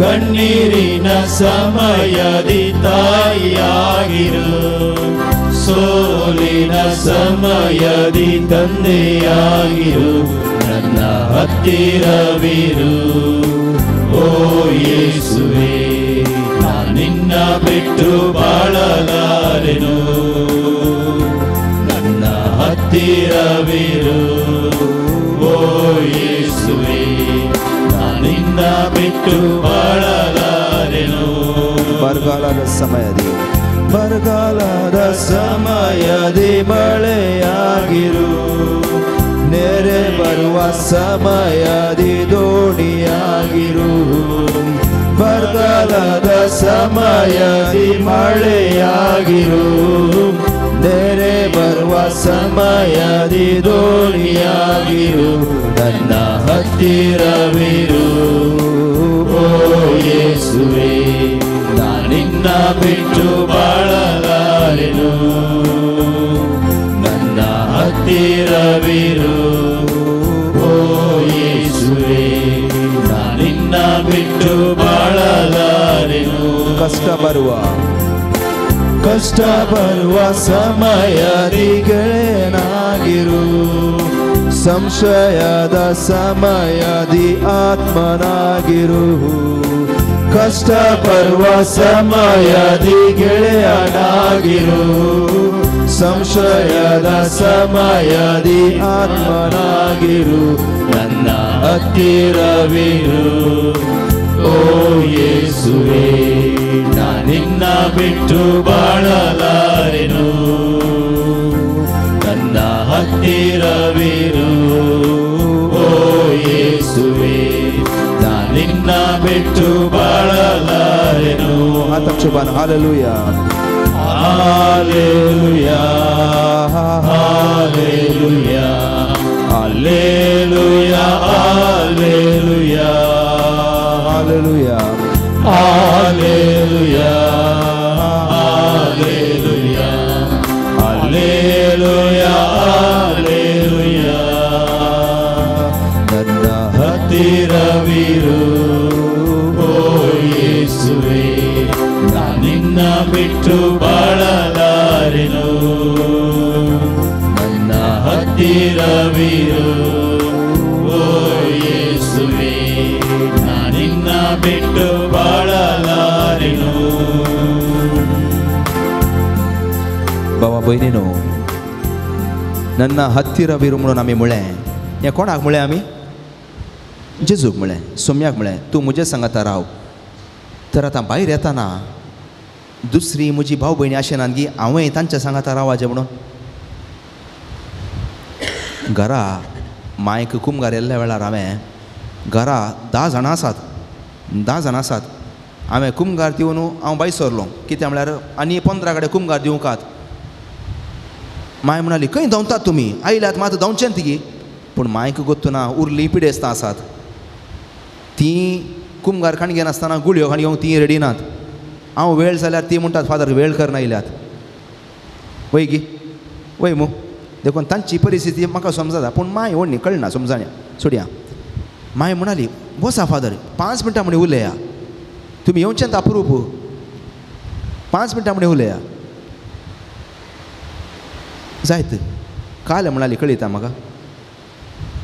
ಕಣ್ಣೀರಿನ ಸಮಯದಿ ತಾಯಿಯಾಗಿರು, ಸೋಲಿನ ಸಮಯದಿ ತಂದೆಯಾಗಿರು. ನನ್ನ ಹತ್ತಿರವಿರು ಓ ಯೇಸುವೆ, ನಿನ್ನ ಬಿಟ್ಟು ಬಾಳಲಾರೆನು. ನನ್ನ ಹತ್ತಿರವಿರು ಓ ಯೇಸುವೆ, ನಿನ್ನ ಬಿಟ್ಟು ಬಾಳಲಾರೆನು. ಬರಗಾಲದ ಸಮಯದಿ ಬರಗಾಲದ ಸಮಯದಿ ಮಳೆಯಾಗಿರು, ನೆರೆ ಬರುವ ಸಮಯದಿ ದೋಣಿಯಾಗಿರು. ಬರಗಾಲದ ಸಮಯದಿ ಮಳೆಯಾಗಿರು, ನೆರೆ ಬರುವ ಸಮಯದಿ ದೋಣಿಯಾಗಿರು, ನನ್ನ ಹತ್ತಿರವಿರು. ಓ ಯೇಸುವೆ, ನಿನ್ನ ಬಿಟ್ಟು ಬಾಳಲಾರೆನು, ನನ್ನ ಹತ್ತಿರವಿರು. ಓ ಯೇಸುವೆ, ನಿನ್ನ ಬಿಟ್ಟು ಬಾಳಲಾರೆನು. ಕಷ್ಟ ಬರುವ ಕಷ್ಟ ಬರುವ ಸಮಯದಿ ಗೆಳೆಯನಾಗಿರು, ಸಂಶಯದ ಸಮಯದಿ ಆತ್ಮನಾಗಿರು. ಕಷ್ಟ ಬರುವ ಸಮಯದಿ ಗೆಳೆಯನಾಗಿರು, ಸಂಶಯದ ಸಮಯದಿ ಆತ್ಮನಾಗಿರು, ನನ್ನ ಹತ್ತಿರವಿರು. ಓ ಯೇಸುವೆ, ನಿನ್ನ ಬಿಟ್ಟು ಬಾಳಲಾರೆನು, ನನ್ನ ಹತ್ತಿರವಿರು. ಓ ಯೇಸುವೆ, ನಿನ್ನ ಬಿಟ್ಟು ಬಾಳಲಾರೆನು. ಆತಕ್ಷಬಾನ hallelujah, hallelujah, hallelujah, hallelujah, hallelujah, hallelujah, hallelujah, hallelujah, hallelujah, hallelujah. ನನ್ನ ಹತ್ತಿರವಿರು ಓ ಯೇಸುವೆ, ನಿನ್ನ ಬಿಟ್ಟು ಬಾಳಲಾರೆನು, ನನ್ನ ಹತ್ತಿರವಿರು. ಓ ಯೇಸುವೆ, ನಿನ್ನ ಬಿಟ್ಟು ಬಾಳಲಾರೆನು. बाबा भयणीनो, ನನ್ನ हत्तीरविरू म्हणून आमी म्हळें. हें कोणाक म्हळें आमी? जेजूक म्हळें, सोम्याक म्हळें, तूं म्हजे सांगाता राव. तर आतां भायर येताना दुसरी म्हजी भाव भयणी अशें नात की हांवें तांच्या सांगाता रावाचें म्हणून. घरा मायक कुमगार येल्ल्या वेळार हांवें घरा 10 जाणां आसात, 10 जाणां आसात. हांवें कुमगार दिवन हांव भायर सरलो. कित्याक म्हळ्यार आनी 15 कडेन कुमगार दिवंकात. माय म्हणाली, खंय धांवतात तुमी? आयल्यात मात धांवचें ती. पूण मायक गोत्तू ना, उरली पिडेस्तां आसात तीं. कुमगार खाण घेनासतना गुळयो खाण घेवंक तीं रेडी नात. हांव वेळ जाल्यार ती म्हणटात, फादर वेळ करना आयल्यात. वय गी वय मू. देखून तांची परिस्थिती म्हाका समजता, पूण माय व्हडली कळना समजाण्या सोडया. माय म्हणाली, बसा फादर, 5 मिनटां म्हणी उलया, तुमी येवचें अप्रूप, 5 मिनटां म्हणी उलया. जायत काल म्हणाली, कळयता म्हाका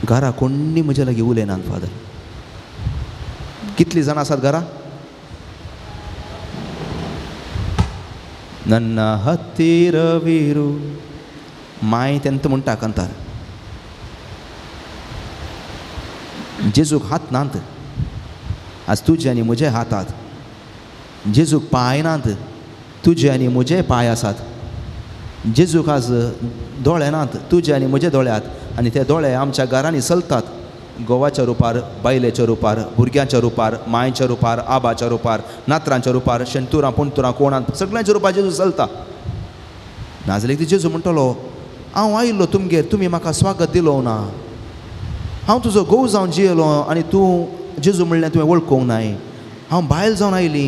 घरा कोण्णी म्हज्या लागीं उलयनात फादर. कितलीं जाणां आसात घरा? ನನ್ನ ಹತ್ತಿರವಿರು. माय तेंत म्हणटा कांतार. जेजूक हात नात, आज तुजे आनी म्हजे हातात. जेजूक पांय नात, तुजे आनी म्हजे पांय आसात. जेजूक आज दोळे नात, तुजे आनी म्हजे दोळ्यात. आनी ते दोळे आमच्या घरांनी चलतात. घोवाच्या रुपार, बायलेच्या रुपार, भुरग्यांच्या रुपार, मायच्या रुपार, आबाच्या रुपार, नातरांच्या रुपार, शेणतुरां पुणतुरां कोणांत सगळ्यांच्या रुपार जेजू चलता. नाजाल्यार जेजू म्हणटलो, हांव आयिल्लो तुमगेर, तुमी म्हाका स्वागत दिलो ना. हांव तुजो घोव जावन जियेलो आनी तूं जेजू म्हणलें तुवें वळखूंक नाय. हांव बायल जावन आयली,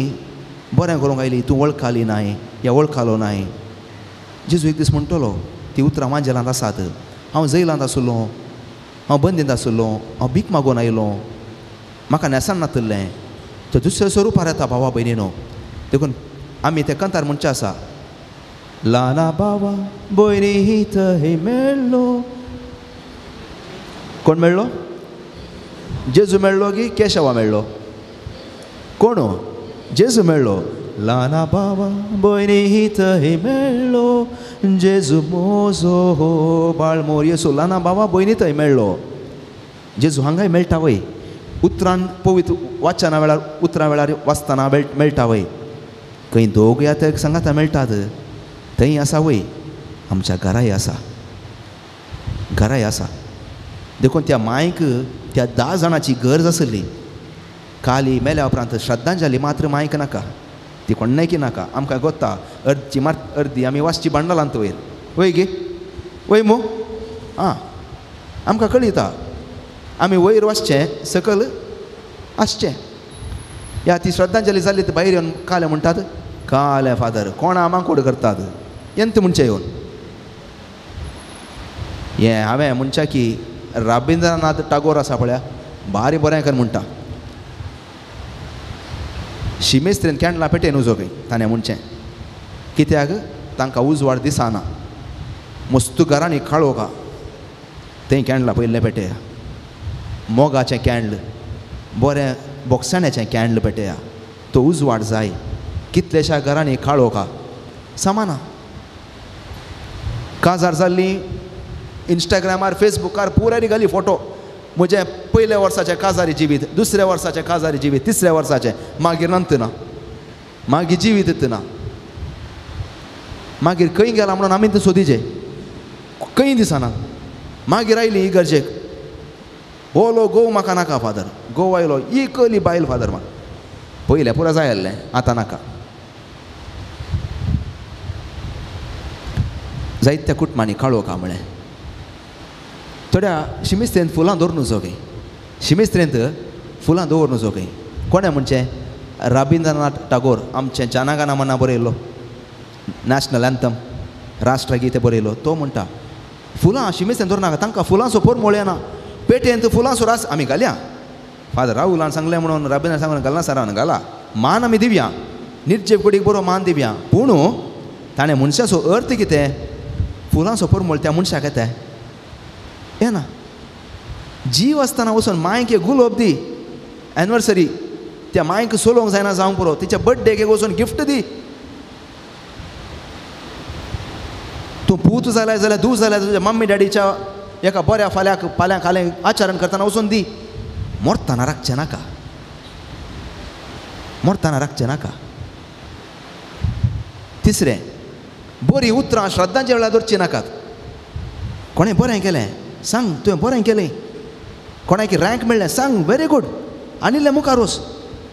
बरें करूंक आयली, तूं वळखाली नाय या वळखालो नाय. जेजू एक दीस म्हणटलो, ती उतरां मांजेलांत आसात. हांव जैलांत आसलो, हांव बंदींत आसलो, हांव भीक मागून आयलो, म्हाका न्हेसण नातिल्लें. तर दुसऱ्या स्वरुपार येता भावा भयणीनो. देखून आमी ते कंतार म्हणचें आसा, ल्हाना बाबा भयणी थंय मेळ्ळो. कोण मेळ्ळो? जेजू मेळ्ळो की केशवा मेळ्ळो? कोण? जेजू मेळ्ळो. ल्हाना बाबा भयणी थंय मेळ्ळो, जेजू मोजो हो बाळमोर येसू. ल्हाना बाबा भयणी थंय मेळ्ळो. जेजू हांगाय मेळटा वय? उतरान पवित्र वाचना वेळार, उतरां वेळार वाचतना मेळटा वय? खंय दोग या ते सांगाता मेळटात. थंय आसा वय? आमच्या घराय आसा, घराय आसा. देखून त्या मायक त्या 10 जाणांची गरज आसली. काली मेल्या उपरांत श्रद्धांजली मात्र मायक नाका, ती कोण्णेकी नाका. आमकां गोत्ता अर्दी मार अर्दी आमी वाचची बांडलांत वयर. वय गे वय मू आं आमकां कळयता आमी वयर वचचें सकल आसचें. ह्या ती श्रद्धांजली जाली ती भायर येवन कालें म्हणटात कालें फादर कोणा मांकोड करतात एंत म्हणचें येवन हें हांवें म्हणच्या की रबिंद्रनाथ टागोर आसा पळया भारी बरें कर म्हणटा शिमेस्त्रेन कॅन्डलां पेटेन उजो खंय ताणें म्हणचें कित्याक तांकां उजवाड दिसना मस्त घरांनी काळोखा थंय कॅन्डलां पयलें पेटेया मोगाचें कॅन्डल बरें बोगसाण्याचें कॅन्डल पेटेया तो उजवाड जाय. कितल्याश्या घरांनी काळोखा समाना काजार जाल्ली इंस्टाग्रामार फेसबुकार पुराय घाली फोटो म्हजें पयल्या वर्साचें काजारी जिवीत दुसऱ्या वर्साचें काजारी जिवीत तिसऱ्या वर्साचें मागीर नंतर ना मागीर जिवीत ना मागीर खंय गेला म्हणून आमी तें सोदीचें खंय दिसना. मागीर आयली ही गरजेक ओलो गोव म्हाका नाका फादर गोव आयलो ही कली बायल फादर म्हाका पयलें पुरो जाय आसलें आतां नाका. जायत्या कुटुंबांनी काळोखा म्हळें थोड्या शिमिस्त्रेंत फुलां दवरून जो खंय शिमिस्त्रेंत फुलां दवरून जो खंय कोणें म्हणचें रबिंद्रनाथ टागोर आमचें जनागण मना बरयलो नॅशनल एन्थम राष्ट्रगीत बरयलो तो म्हणटा फुलां शिमिस्त्रेंत दवरून नाका तांकां फुलांचो परमळ येना पेटेंत फुलांचो रास आमी घालया फादर राहुलान सांगलें म्हणून रबिंद्रनाथ सांगून घालना सरान घाला मान आमी दिवया निर्जेव कुडीक बरो मान दिवया पूण ताणें मनशाचो अर्थ कितें फुलांचो परमळ त्या मनशाक येता येना. जीव आसतना वचून मांयक एक गुलोब दी एनिवर्सरी त्या मांयक सोलोवंक जायना जावंक पुरो तिच्या बड्डेक वचून गिफ्ट दी. तूं पूत जाल्यार जाल्यार धूव जाल्यार तुज्या मम्मी डॅडीच्या एका बऱ्या फाल्याक फाल्यां खालें आचरण करतना वचून दी. मरतना राखचें नाका मरतना राखचें नाका. तिसरें बरीं उतरां श्रद्धांच्या वेळार दवरचीं नाकात. कोणें बरें केलें सांग तुवें बरें केलें कोणाकी रँक मेळ्ळें सांग व्हेरी गूड आनी मुखार वच.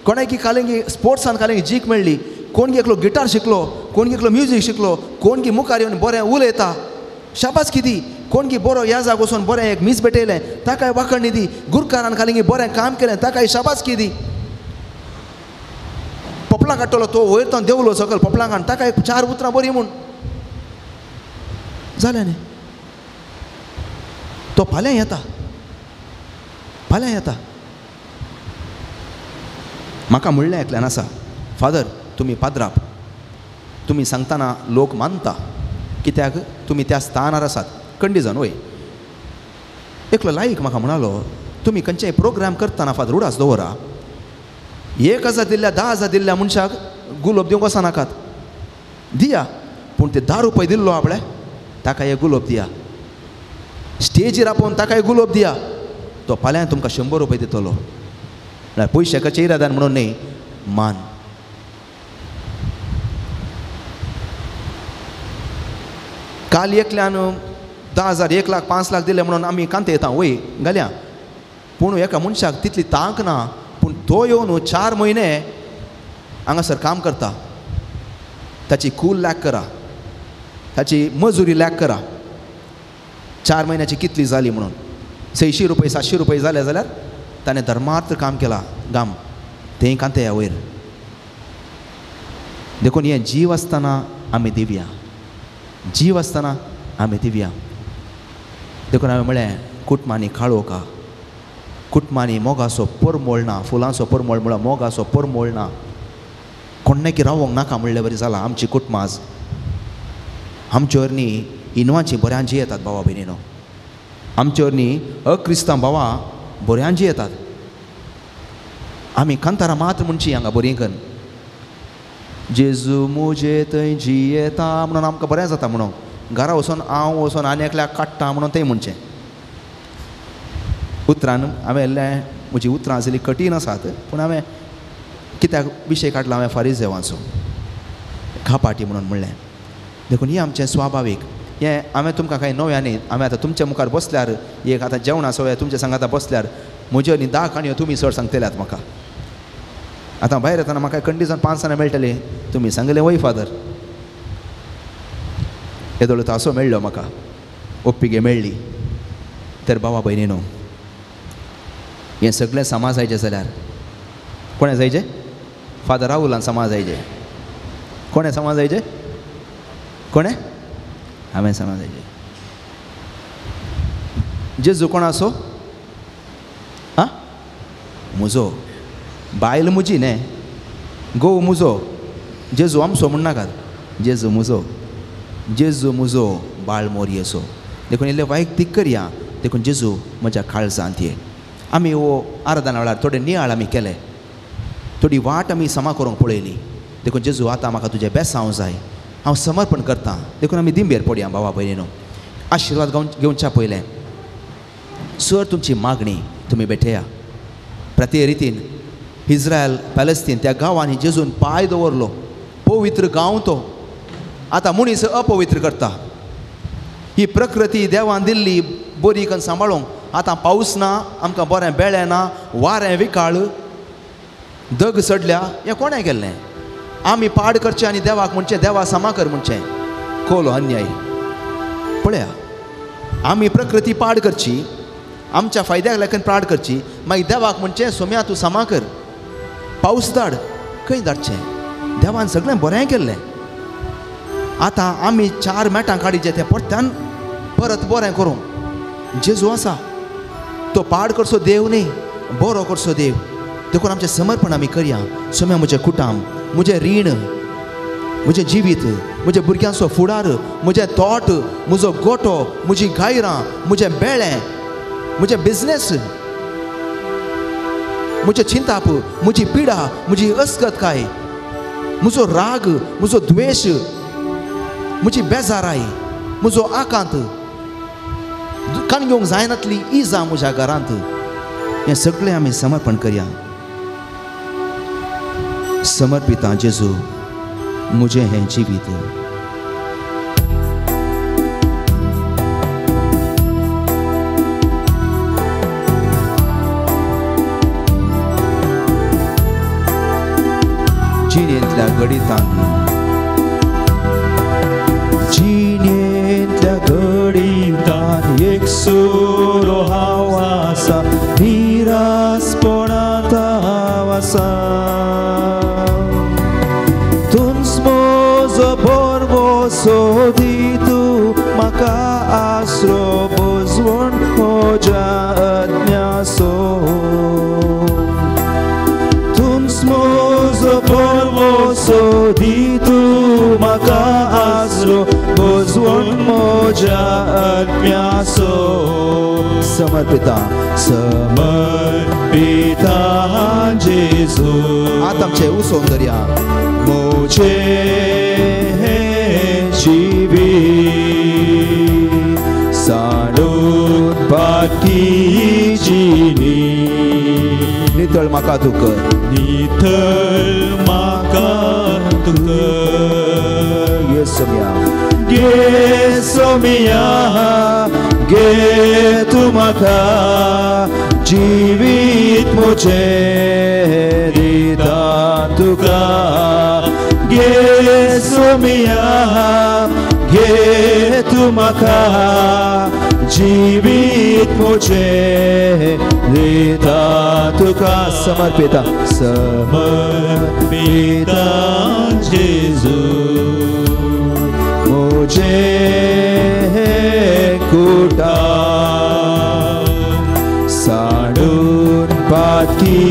कोणाकी कालेंगी स्पोर्ट्सान कालेंगी जीक मेळ्ळी कोण एकलो गिटार शिकलो कोण एकलो म्युजीक शिकलो कोण की मुखार येवन बरें उलयता शाबासकी दी. कोण की बरो ह्या जागो वचून बरें एक मीस भेटयलें ताकाय वाखणी दी. गुरकारान कालेंगी बरें काम केलें ताकाय शाबासकी दी. पपलां काडटलो तो वयर तो देंवलो सकल पपलां काड ताकाय चार उतरां बरीं म्हूण जालें न्ही. तो फाल्यां येता फाल्यां येता. म्हाका म्हणलें एकल्यान आसा फादर तुमी पाद्राप तुमी सांगतना लोक मानता कित्याक तुमी त्या स्थानार आसात कंडिजन वय. एकलो लायक म्हाका म्हणालो तुमी खंयचेय प्रोग्राम करतना फादर उडास दवरा 1000 दिल्ल्या 10,000 दिल्ल्या मनशाक गुलोब दिवंक वचनाकात दिया पूण ते 10 रुपये दिल्लो आपले ताका एक गुलोब दिया स्टेजीर आपोवन ताकाय गुलोब दिया तो फाल्यां तुमकां 100 रुपये दितलो. म्हळ्यार पयशे कचे इरादान म्हणून न्ही मान. काल एकल्यान 10,000 1 लाख 5 लाख दिले म्हणून आमी कांते येता वय घालया पूण एका मनशाक तितली तांक ना पूण तो येवन 4 म्हयने हांगासर काम करता ताची कूल लॅक करा ताची मजुरी लॅक करा 4 म्हयन्याची कितली जाली म्हणून 600 रुपये 700 रुपये जाले जाल्यार ताणें धर्मार्थ काम केलां गाम तें कांते ह्या वयर. देखून हें जीव आसतना आमी दिवया जीव आसतना आमी दिवया. देखून हांवें म्हळें कुटुंबांनी काळोखा कुटुंबांनी मोगाचो परमळ ना फुलांचो परमळ म्हळ्यार मोगाचो परमळ ना कोणें रावोंक नाका म्हणले बरी जालां आमची कुटुंबां आज आमचे वरवीं इनवांची बऱ्यांची येतात भावा भयणीनो आमचे वरवीं अक्रिस्तांव भावा बऱ्यांची येतात. आमी कांतारां मात्र म्हणची हांगा बरीं कन्न जेजू मुजे थंय जियेता म्हणून आमकां बरें जाता म्हणून घरा वचून हांव वचून आनी एकल्याक काडटा म्हणून तें म्हणचें. उतरान हांवें इल्लें म्हजी उतरां आसली कठीण आसात पूण हांवें कित्याक विशय काडला हांवें फारीजेवांचो खापाटी म्हणून म्हणलें. देखून हें आमचें स्वाभावीक हें हांवें तुमकां कांय नव्या न्ही. हांवें आतां तुमच्या मुखार बसल्यार एक आतां जेवणाचो वेळ तुमच्या सांगाता बसल्यार म्हज्यो न्ही 10 काणयो तुमी चड सांगतल्यात म्हाका. आतां भायर येतना म्हाका कंडिशन 5 जाणां मेळटलीं तुमी सांगलें वय फादर. येदोळ तासो मेळ्ळो म्हाका, ओप्पिगे मेळ्ळी. तर बाबा भयणीनो, हें सगळें समाज जायचें जाल्यार कोणें जायचें? फादर राहुलान समाज जायचें. कोणें समाज जायचें? कोणें? हांवें समाज जायचें. जेजू कोण आसो? आं, म्हजो. बायल म्हजी न्ही, घोव म्हजो. जेजू आमचो म्हणनाकात, जेजू म्हजो, जेजू म्हजो बाळ मोरयेचो. देखून इल्लें वैयक्तीक करया. देखून जेजू म्हज्या काळजांत ये. आमी हो आराधना वेळार थोडे नियाळ आमी केले, थोडी वाट आमी समा करूंक पळयली. देखून जेजू आतां म्हाका तुजें बेसांव जाय, हांव समर्पण करतां. देखून आमी दिंबेर पडया भावा भयणीनो. आशिर्वाद घेवच्या पयलें सर तुमची मागणी तुमी भेटया. प्रति रितीन इस्रायल पॅलेस्तीन त्या गांवांनी जेजून पांय दवरलो. पवित्र गांव तो आतां मनीस अपवित्र करता. ही प्रकृती देवान दिल्ली बरी करून सांबाळूंक आतां पावस ना, आमकां बरें बेळें ना, वारें विकाळ, दग सडल्या. हें कोणें केल्लें? आमी पाड करचें आनी देवाक म्हणचें देवा समा कर म्हणचें. कोलो अन्याय. पळया, आमी प्रकृती पाड करची, आमच्या फायद्याक लागून पाड करची, मागीर देवाक म्हणचें सोम्या तूं समा कर, पावस धाड. खंय धाडचें? देवान सगळें बरें केल्लें. आतां आमी चार मेटां काडीचें तें परत्यान परत बरें करूंक. जेजू आसा तो पाड करचो देव न्ही, बरो करचो देव. देखून आमचें समर्पण आमी करया. सोम्या म्हजें कुटाम, म्हजें रीण, म्हजें जिवीत, म्हज्या भुरग्यांचो फुडार, म्हजें तोट, म्हजो गोटो, म्हजी गायरां, म्हजें बेळें, म्हजें बिजनेस, म्हजें चिंताप, म्हजी पिडा, म्हजी अस्कतकाय, म्हजो राग, म्हजो द्वेश, म्हजी बेजाराय, म्हजो आकांत, कान घेवंक जायनातली इजा म्हज्या घरांत, हें सगळें आमी समर्पण करया. समर्पिता जेजू म्हजें हें जिवीत. जिणेंतल्या घडितान, जिणेंतल्या घडितान एक सुरो हांव आसा, निरासपणांत हांव आसा. तूंच म्हजो भरवंसो दी तूं म्हाका आसरो, भजवण म्हज्या अज्ञासो. तूंच म्हजो भरवंसो दी तूं म्हाका आसरो, भजवण म्हज्या आत्म्यासो. समर्पिता, समर्पिता जेजू. आतां आमचें उसोवन धरया. म्हजें जिवीत सांडून बाकी जिणी, नितळ म्हाका तूं कर, नितळ म्हाका तूं कर. घे सोम्या, घे सोम्या, घे तूं म्हाका, जिवीत म्हजें दिता तुका. घे सोम्या, घे तूं म्हाका, जिवीत म्हजें दिता तुका. समर्पिता, समर्पिता जेजू म्हजें कुटाम सांडून पातकी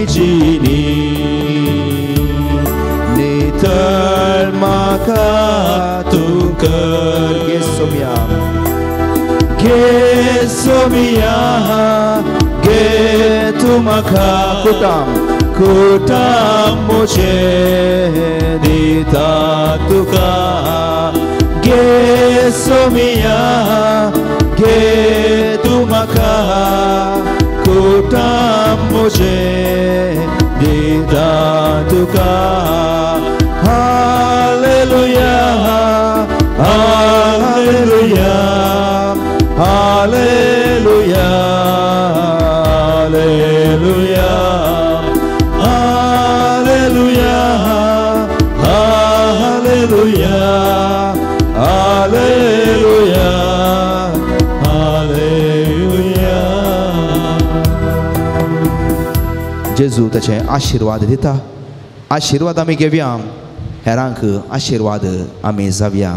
जिणी, नितळ म्हाका तूं कर. घे सोम्या, घे सोम्या, घे तूं म्हाका, कुटाम, कुटाम म्हजें दिता तुका. घे सोम्या, घे तूं म्हाका, कुटाम म्हजें दिता तुका. Hallelujah, hallelujah, hallelujah, hallelujah, hallelujah, hallelujah, hallelujah. जेजू ताचे आशिर्वाद दिता. आशिर्वाद आमी घेवया, हेरांक आशिर्वाद आमी जावया.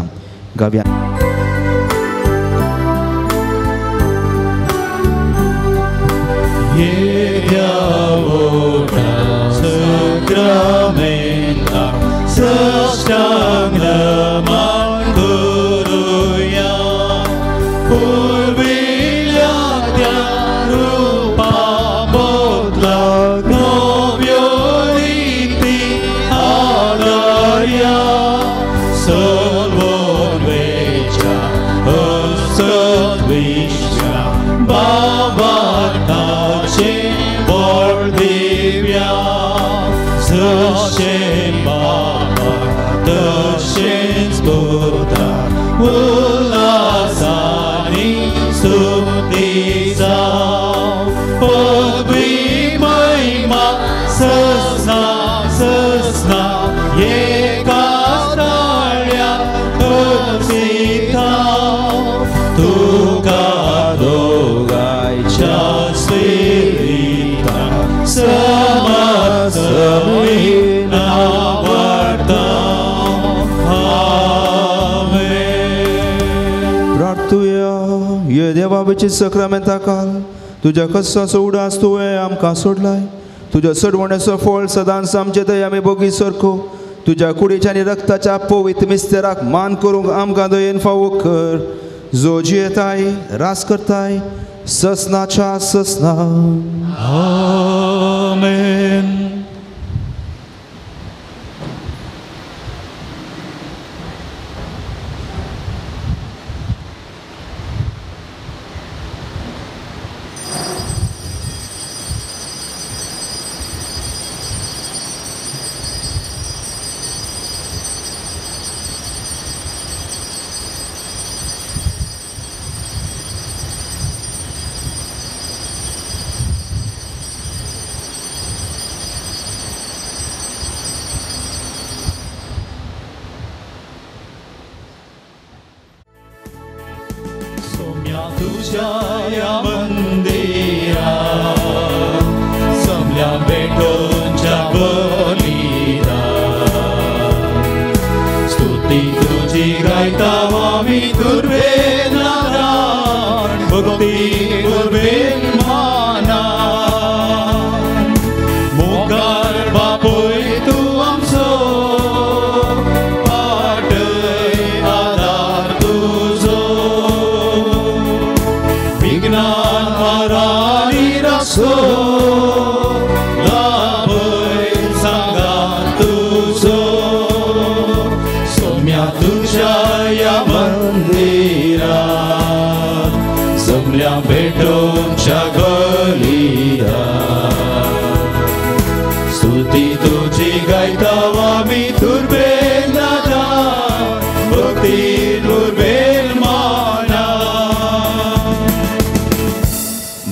गावया. देवाची सक्रामेंता काल तुज्या कसाचो उडास तुवें आमकां सोडलाय. तुज्या सडवण्याचो फळ सदांच आमचे दया आमी बोगी सारको तुज्या कुडीच्या आनी रक्ताच्या पवित्र मिस्तेराक मान करूंक आमकां दयेन फावो कर. जो जियेताय रास करताय ससनाच्या ससना. आमेन.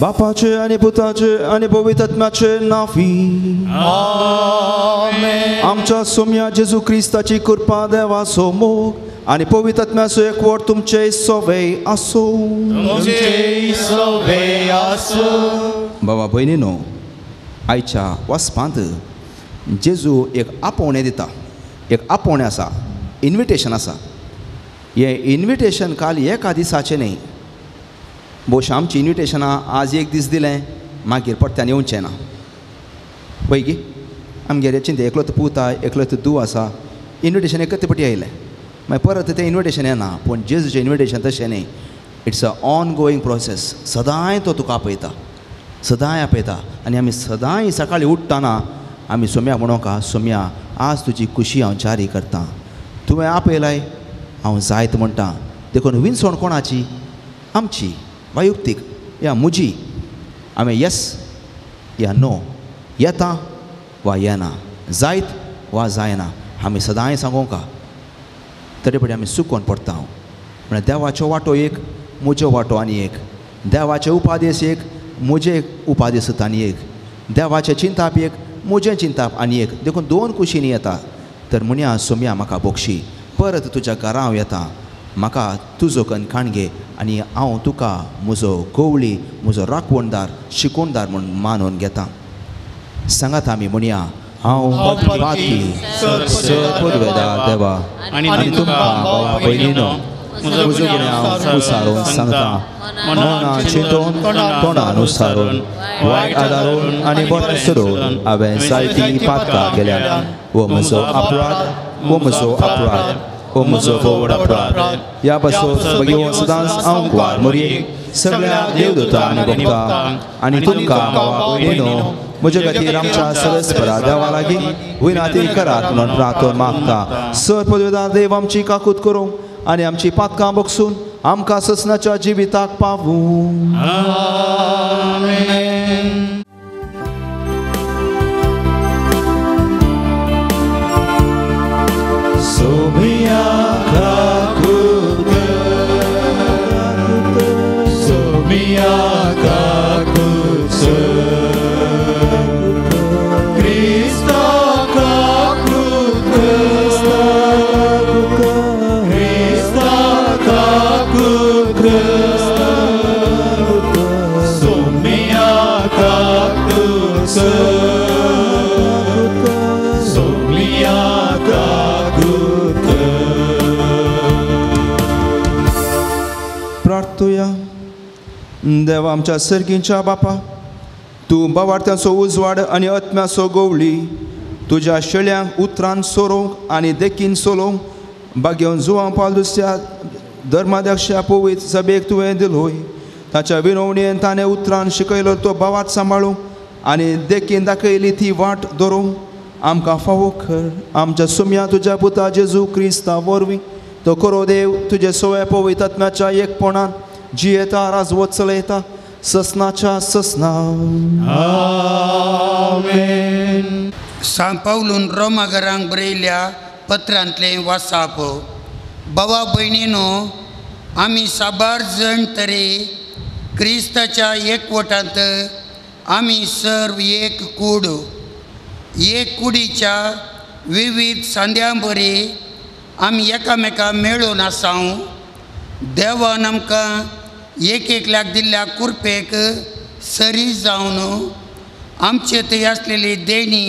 बापाचे आनी पुताचे आनी पवित्र आत्म्याचे नांवी. आमेन. आमच्या सोम्या जेजू क्रिस्ताची कृपा, देवाचो मोग आनी पवित्र आत्म्याचो एकवट तुमचे सोवे आसूं. तुमचे सोवे आसूं. बाबा भयणीनो, आयच्या वाचपांत जेजू एक आपोवणें दिता. एक आपोवणें आसा, इन्विटेशन आसा. हें इन्विटेशन काल एका दिसाचें न्ही. भोवशा आमची इन्विटेशनां आज एक दीस दिलें मागीर परत्यान येवचें ना. पळय गी आमगेर चिंता, एकलो तर पूत आहा, एकलो तर धूव आसा. इन्विटेशन एकच पटी आयलें, मागीर परत तें इन्विटेशन येना. पूण जेजूचें इन्विटेशन तशें न्ही. It's a ongoing process. सदांय तो तुका आपयता, सदांय आपयता. आनी आमी सदांय सकाळीं उठ्ठना आमी सोम्या म्हणोका, सोम्या आज तुजी खुशी हांव जारी करतां, तुवें आपयलाय हांव जायत म्हणटा. देखून विनसवण कोणाची? आमची, वैयक्तीक या म्हजी. हांवें येस या नो, येता वा येना, जायत वा जायना, आमी सदांय सांगोंका. तरी पडी आमी चुकोन पडटा. हांव म्हळ्यार देवाचो वांटो एक, म्हजो वांटो आनी एक. देवाचे उपादेश एक, म्हजे उपादेश आनी एक. देवाचें चिंताप एक, म्हजें चिंताप आनी एक. देखून दोन कुशींनी येता. तर म्हणया सोम्या म्हाका बोगशी, परत तुज्या घरा हांव येता, म्हाका तुजो कणखाण घे आनी हांव तुका म्हजो गवळी, म्हजो राखवणदार, शिकोणदार म्हूण मानून घेता. सांगात आमी म्हणया, हांव पातकी सर पदवेदार देवा आनी तुमकां भावा भयणीनो म्हजो गुन्यांव उसारून सांगता, मनान चिंतून तोंडान उसारून वायट आदारून आनी बरें सोडून हांवें जायतीं पातकां केल्यात. हो म्हजो अपराध, हो म्हजो अपराध, हो म्हजो व्हड अपराध. ह्या पासून भगवंत सदांच हांव कुवार मोरयेक सगळ्या देवदूता आनी भक्ता आनी तुमकां भावा भयणीनो म्हजे खातीर आमच्या सरस्परा देवा लागीं विनंती करात म्हणून प्रार्थना मागता. सर पदवेदार देव आमची काकूत करूंक आनी आमची पातकां बगसून आमकां ससनाच्या जिविताक पावूं. आमेन. सोमिया काकूत, सोमिया काकूत, क्रिस्ता काकूत, क्रिस्ता काकूत, सोमिया काकूत, सोमिया काकूत. प्रार्थुया. देवा आमच्या सर्गींच्या बापा, तूं बावार्थ्यांचो उजवाड आनी आत्म्याचो गोवळी तुज्या शेळ्यांक उतरान सोरोवंक आनी देखीन सोलोवंक बागेवन जुवां पाल दुसऱ्या धर्माध्यक्षा पवित्र सभेक तुवें दिलोय. ताच्या विनवणेन ताणें उतरान शिकयलो तो बावार्थ सांबाळूंक आनी देखीन दाखयली ती वाट धरूंक आमकां फावो कर. आमच्या सुम्या तुज्या पुता जेजू क्रिस्ता वरवीं तो करो देव तुजे सोवे पवित्र आत्म्याच्या एकपणान जियेता राजवत चलयता ससनाच्या ससना. आमेन. सांत पावलून रोमाघरांक बरयल्ल्या पत्रांतलें वासाप. भावा भयणीनो, आमी साबार जण तरी क्रिस्ताच्या एकवटांत आमी सर्व एक कूड, एक कुडीच्या विविध सांद्यां बरी आमी एकामेका मेळून आसाव. देवान आमकां एक एकल्याक दिल्ल्या कुरपेक सरी जावन आमचे थंय आसलेली देणी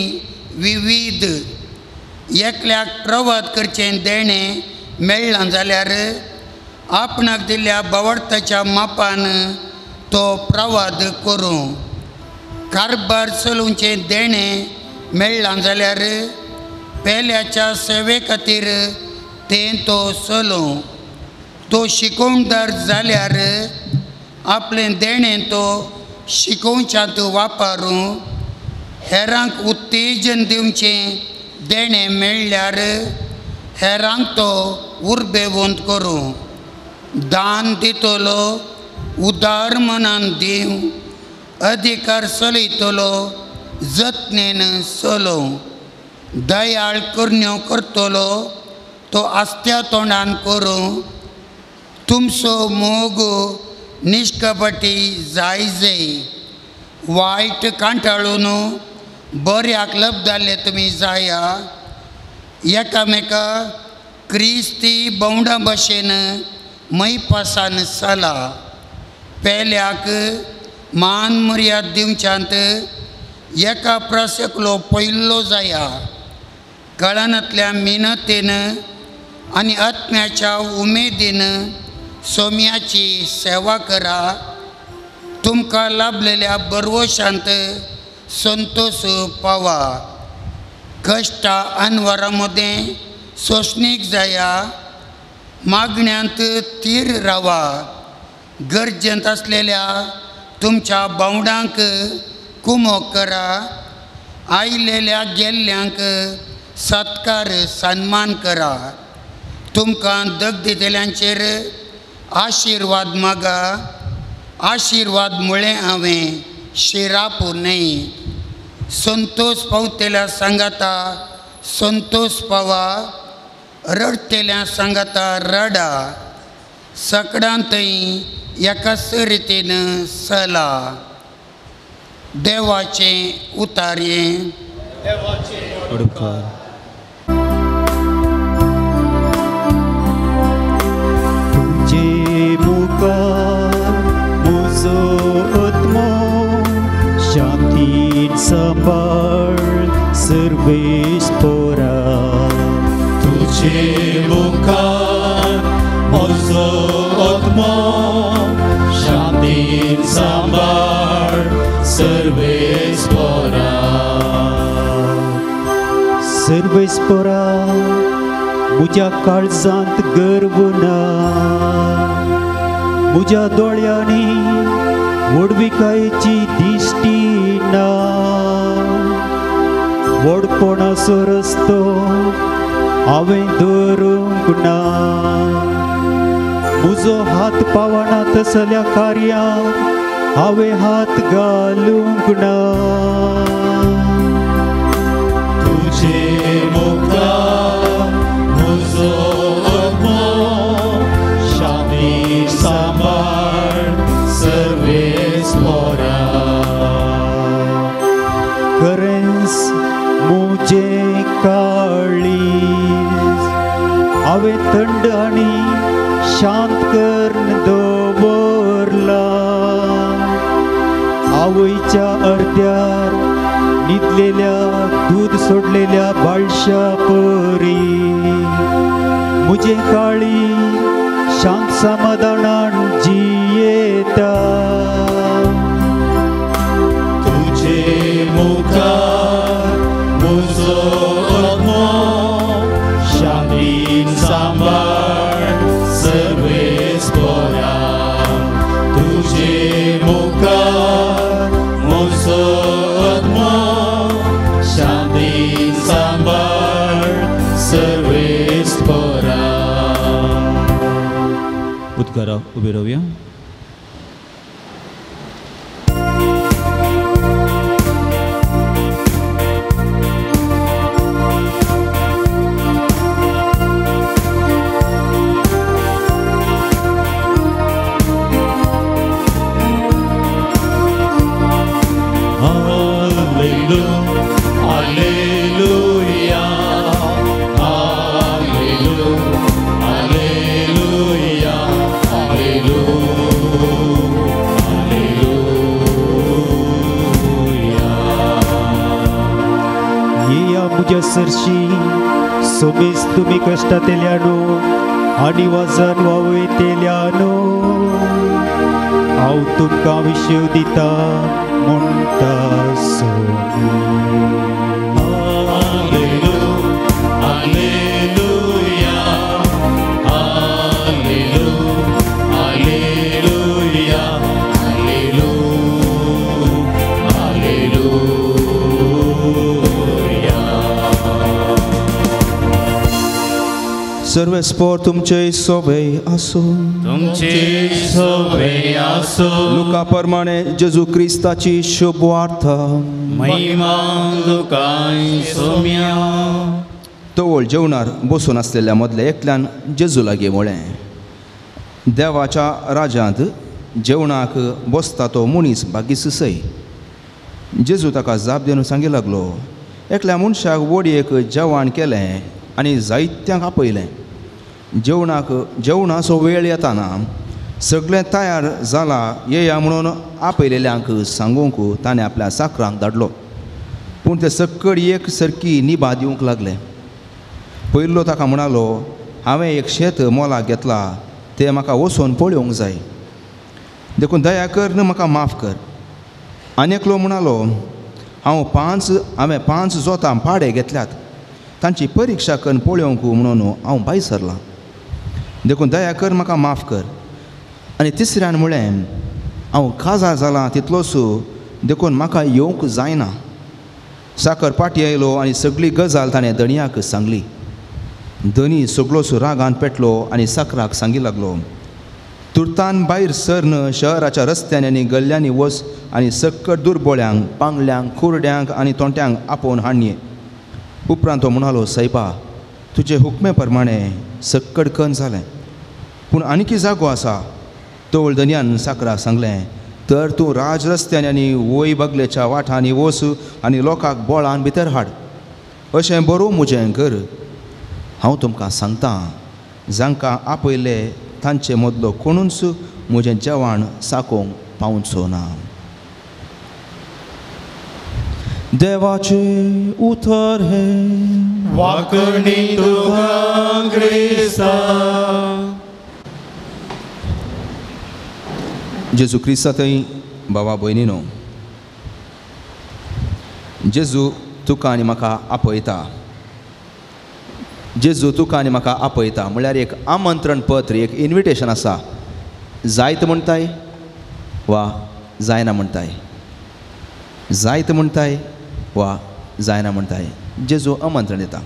विविध. एकल्याक प्रवाद करचें देणें मेळ्ळां जाल्यार आपणाक दिल्ल्या बावडताच्या मापान तो प्रवाद करूं. कारभार चलोवचें देणें मेळ्ळां जाल्यार पेल्याच्या सेवे खातीर तें तो चलोवं. तो शिकोवणदार जाल्यार आपलें देणें तो शिकोवच्यांत वापरूं. हेरांक उत्तेजन दिवचें देणें मेळ्ळ्यार हेरांक तो उर्बेवंत करूं. दान दितलो उदार मनान दिवं, अधिकार चलयतलो जतनेन चलोवं. दयाळ करण्यो करतलो तो आस्त्या तोंडान करूं. तुमचो मोग निष्कपटी जायजे. वायट कांटाळून बऱ्याक लब्दाले तुमी जाया. एकामेका क्रिस्ती भोंवडां भशेन मैपासान चला. पेल्याक मान मर्याद दिवच्यांत एका परस एकलो पयल्लो जाया. कळनांतल्या मिनतेन आनी आत्म्याच्या उमेदीन सोम्याची सेवा करा. तुमकां लाभलेल्या बरवशांत संतोष पावा. कश्टा अनवरा मदें सोंसणीक जाया. मागण्यांत थीर रावा. गरजेंत आसलेल्या तुमच्या भावंडांक कुमोक करा. आयलेल्या गेल्ल्यांक सत्कार सन्मान करा. तुमकां दग दितल्यांचेर आशिर्वाद मागा. आशिर्वाद म्हळें हांवें, शिराप न्हय. संतोष पावतल्या सांगाता संतोष पावा, रडटल्या सांगाता रडा. सकडांतय एकाच रितीन चला. देवाचें उतारयें. तुझे मुखार म्हजो आत्मो शांतीन सम सांबाळ सर्वेश पोरा तुझे मुखार म्हजो आत्मो शांतीन सांबाळ सर्वेश पोरा सर्वेश पोरा म्हज्या काळजांत गर्व ना म्हज्या दोळ्यांनी व्हडविकायेची दिश्टी ना व्हडपणाचो रस्तो हांवें धरूंक ना म्हजो हात पावना तसल्या कार्यांक हांवें हात घालूंक ना तुझे मुखार म्हजो आत्मो शांती सांबाळ सर्वेस पोरा खरेंच म्हजें काळीज हांवें थंड आनी शांत करून दवरलां आवयच्या अर्द्यार न्हिदलेल्या दूद सोडलेल्या बाळशा परी म्हजें काळीज शांत समाधानान जियेता तुझे मुखार म्हजो आत्मो शांतीन सांबाळ सर्वेस पोरा तुझे मुखार म्हजो आत्मो शांतीन सांबाळ सर्वेस पोरा. उद्गारा उबे रावया. Alleluia, Alleluia, Alleluia, Alleluia, Alleluia. येया म्हज्या सरशी सोमेस तुमी कश्टांतल्यानो आनी वजन वावयतल्यानो हांव तुमकां विशेव दिता म्हणटा Somi. Alleluia, Alleluia, Alleluia, Alleluia, Alleluia. सर्वेस्पोर तुमचे सोबे आसूं तुमचे सोबे आसूं. लुका प्रमाणे जेजू क्रिस्ताची शुभ वार्ता. महिमा तुका सोम्या. तवळ जेवणार बसून आसलेल्या मदल्या एकल्यान जेजू लागीं म्हळें, देवाच्या राज्यांत जेवणाक बसता तो मनीस भागीस सय. जेजू ताका जाप दिवन सांगी लागलो, एकल्या मनशाक वडयेक जेवण केलें आनी जायत्यांक आपयलें. जेवणाक जेवणाचो वेळ येताना सगळें तयार जालां येया म्हणून आपयलेल्यांक सांगूंक ताणें आपल्या साकरांक धाडलो. पूण ते सक्कड एक सारकी निभा दिवंक लागले. पयलो ताका म्हणालो, हांवें एक शेत मोलाक घेतलां तें म्हाका वचून पळोवंक जाय, देखून दया कर म्हाका माफ कर. आनी एकलो म्हणालो, हांवें पांच जोतां पाडे घेतल्यात, तांची परिक्षा करून पळोवंक म्हणून हांव भायर सरलां, देखून दया कर म्हाका माफ कर. आनी तिसऱ्यान म्हळें, हांव काजार जालां तितलोच, देखून म्हाका येवंक जायना. साकर पाटी आयलो आनी सगळी गजाल ताणें धनयाक सांगली. धनी सगळोच रागान पेटलो आनी साकराक सांगी लागलो, तुर्तान भायर सरन शहराच्या रस्त्यांनी आनी गल्ल्यांनी वच आनी सक्कड दुर्बोळ्यांक, पांगल्यांक, कुरड्यांक आनी तोंट्यांक आपोवन हाडये. उपरांत तो म्हणालो, सायबा, तुजे हुकमे प्रमाणे सक्कड कन जालें, पूण आनीकी जागो आसा. तवळ धनयान साकराक सांगलें, तर तूं राज रस्त्यांनी आनी वय बगलेच्या वाठांनी वच आनी लोकांक बोळान भितर हाड, अशें बरोवं म्हजें घर. हांव तुमकां सांगतां, जांकां आपयले तांचे मदलो कोणूच म्हजें जेवण साकोवंक पावचो ना. देवाचे उतर हे वाकणी तुका क्रिस्ता. जेजू क्रिस्ता थंय बाबा भयणीनो, जेजू तुका आनी म्हाका आपयता. जेजू तुका आनी म्हाका आपयता म्हळ्यार एक आमंत्रण पत्र, एक इन्विटेशन आसा. जायत म्हणटाय वा जायना म्हणटाय, जायत म्हणटाय वा जायना म्हणटाय, जेजू आमंत्रण दिता.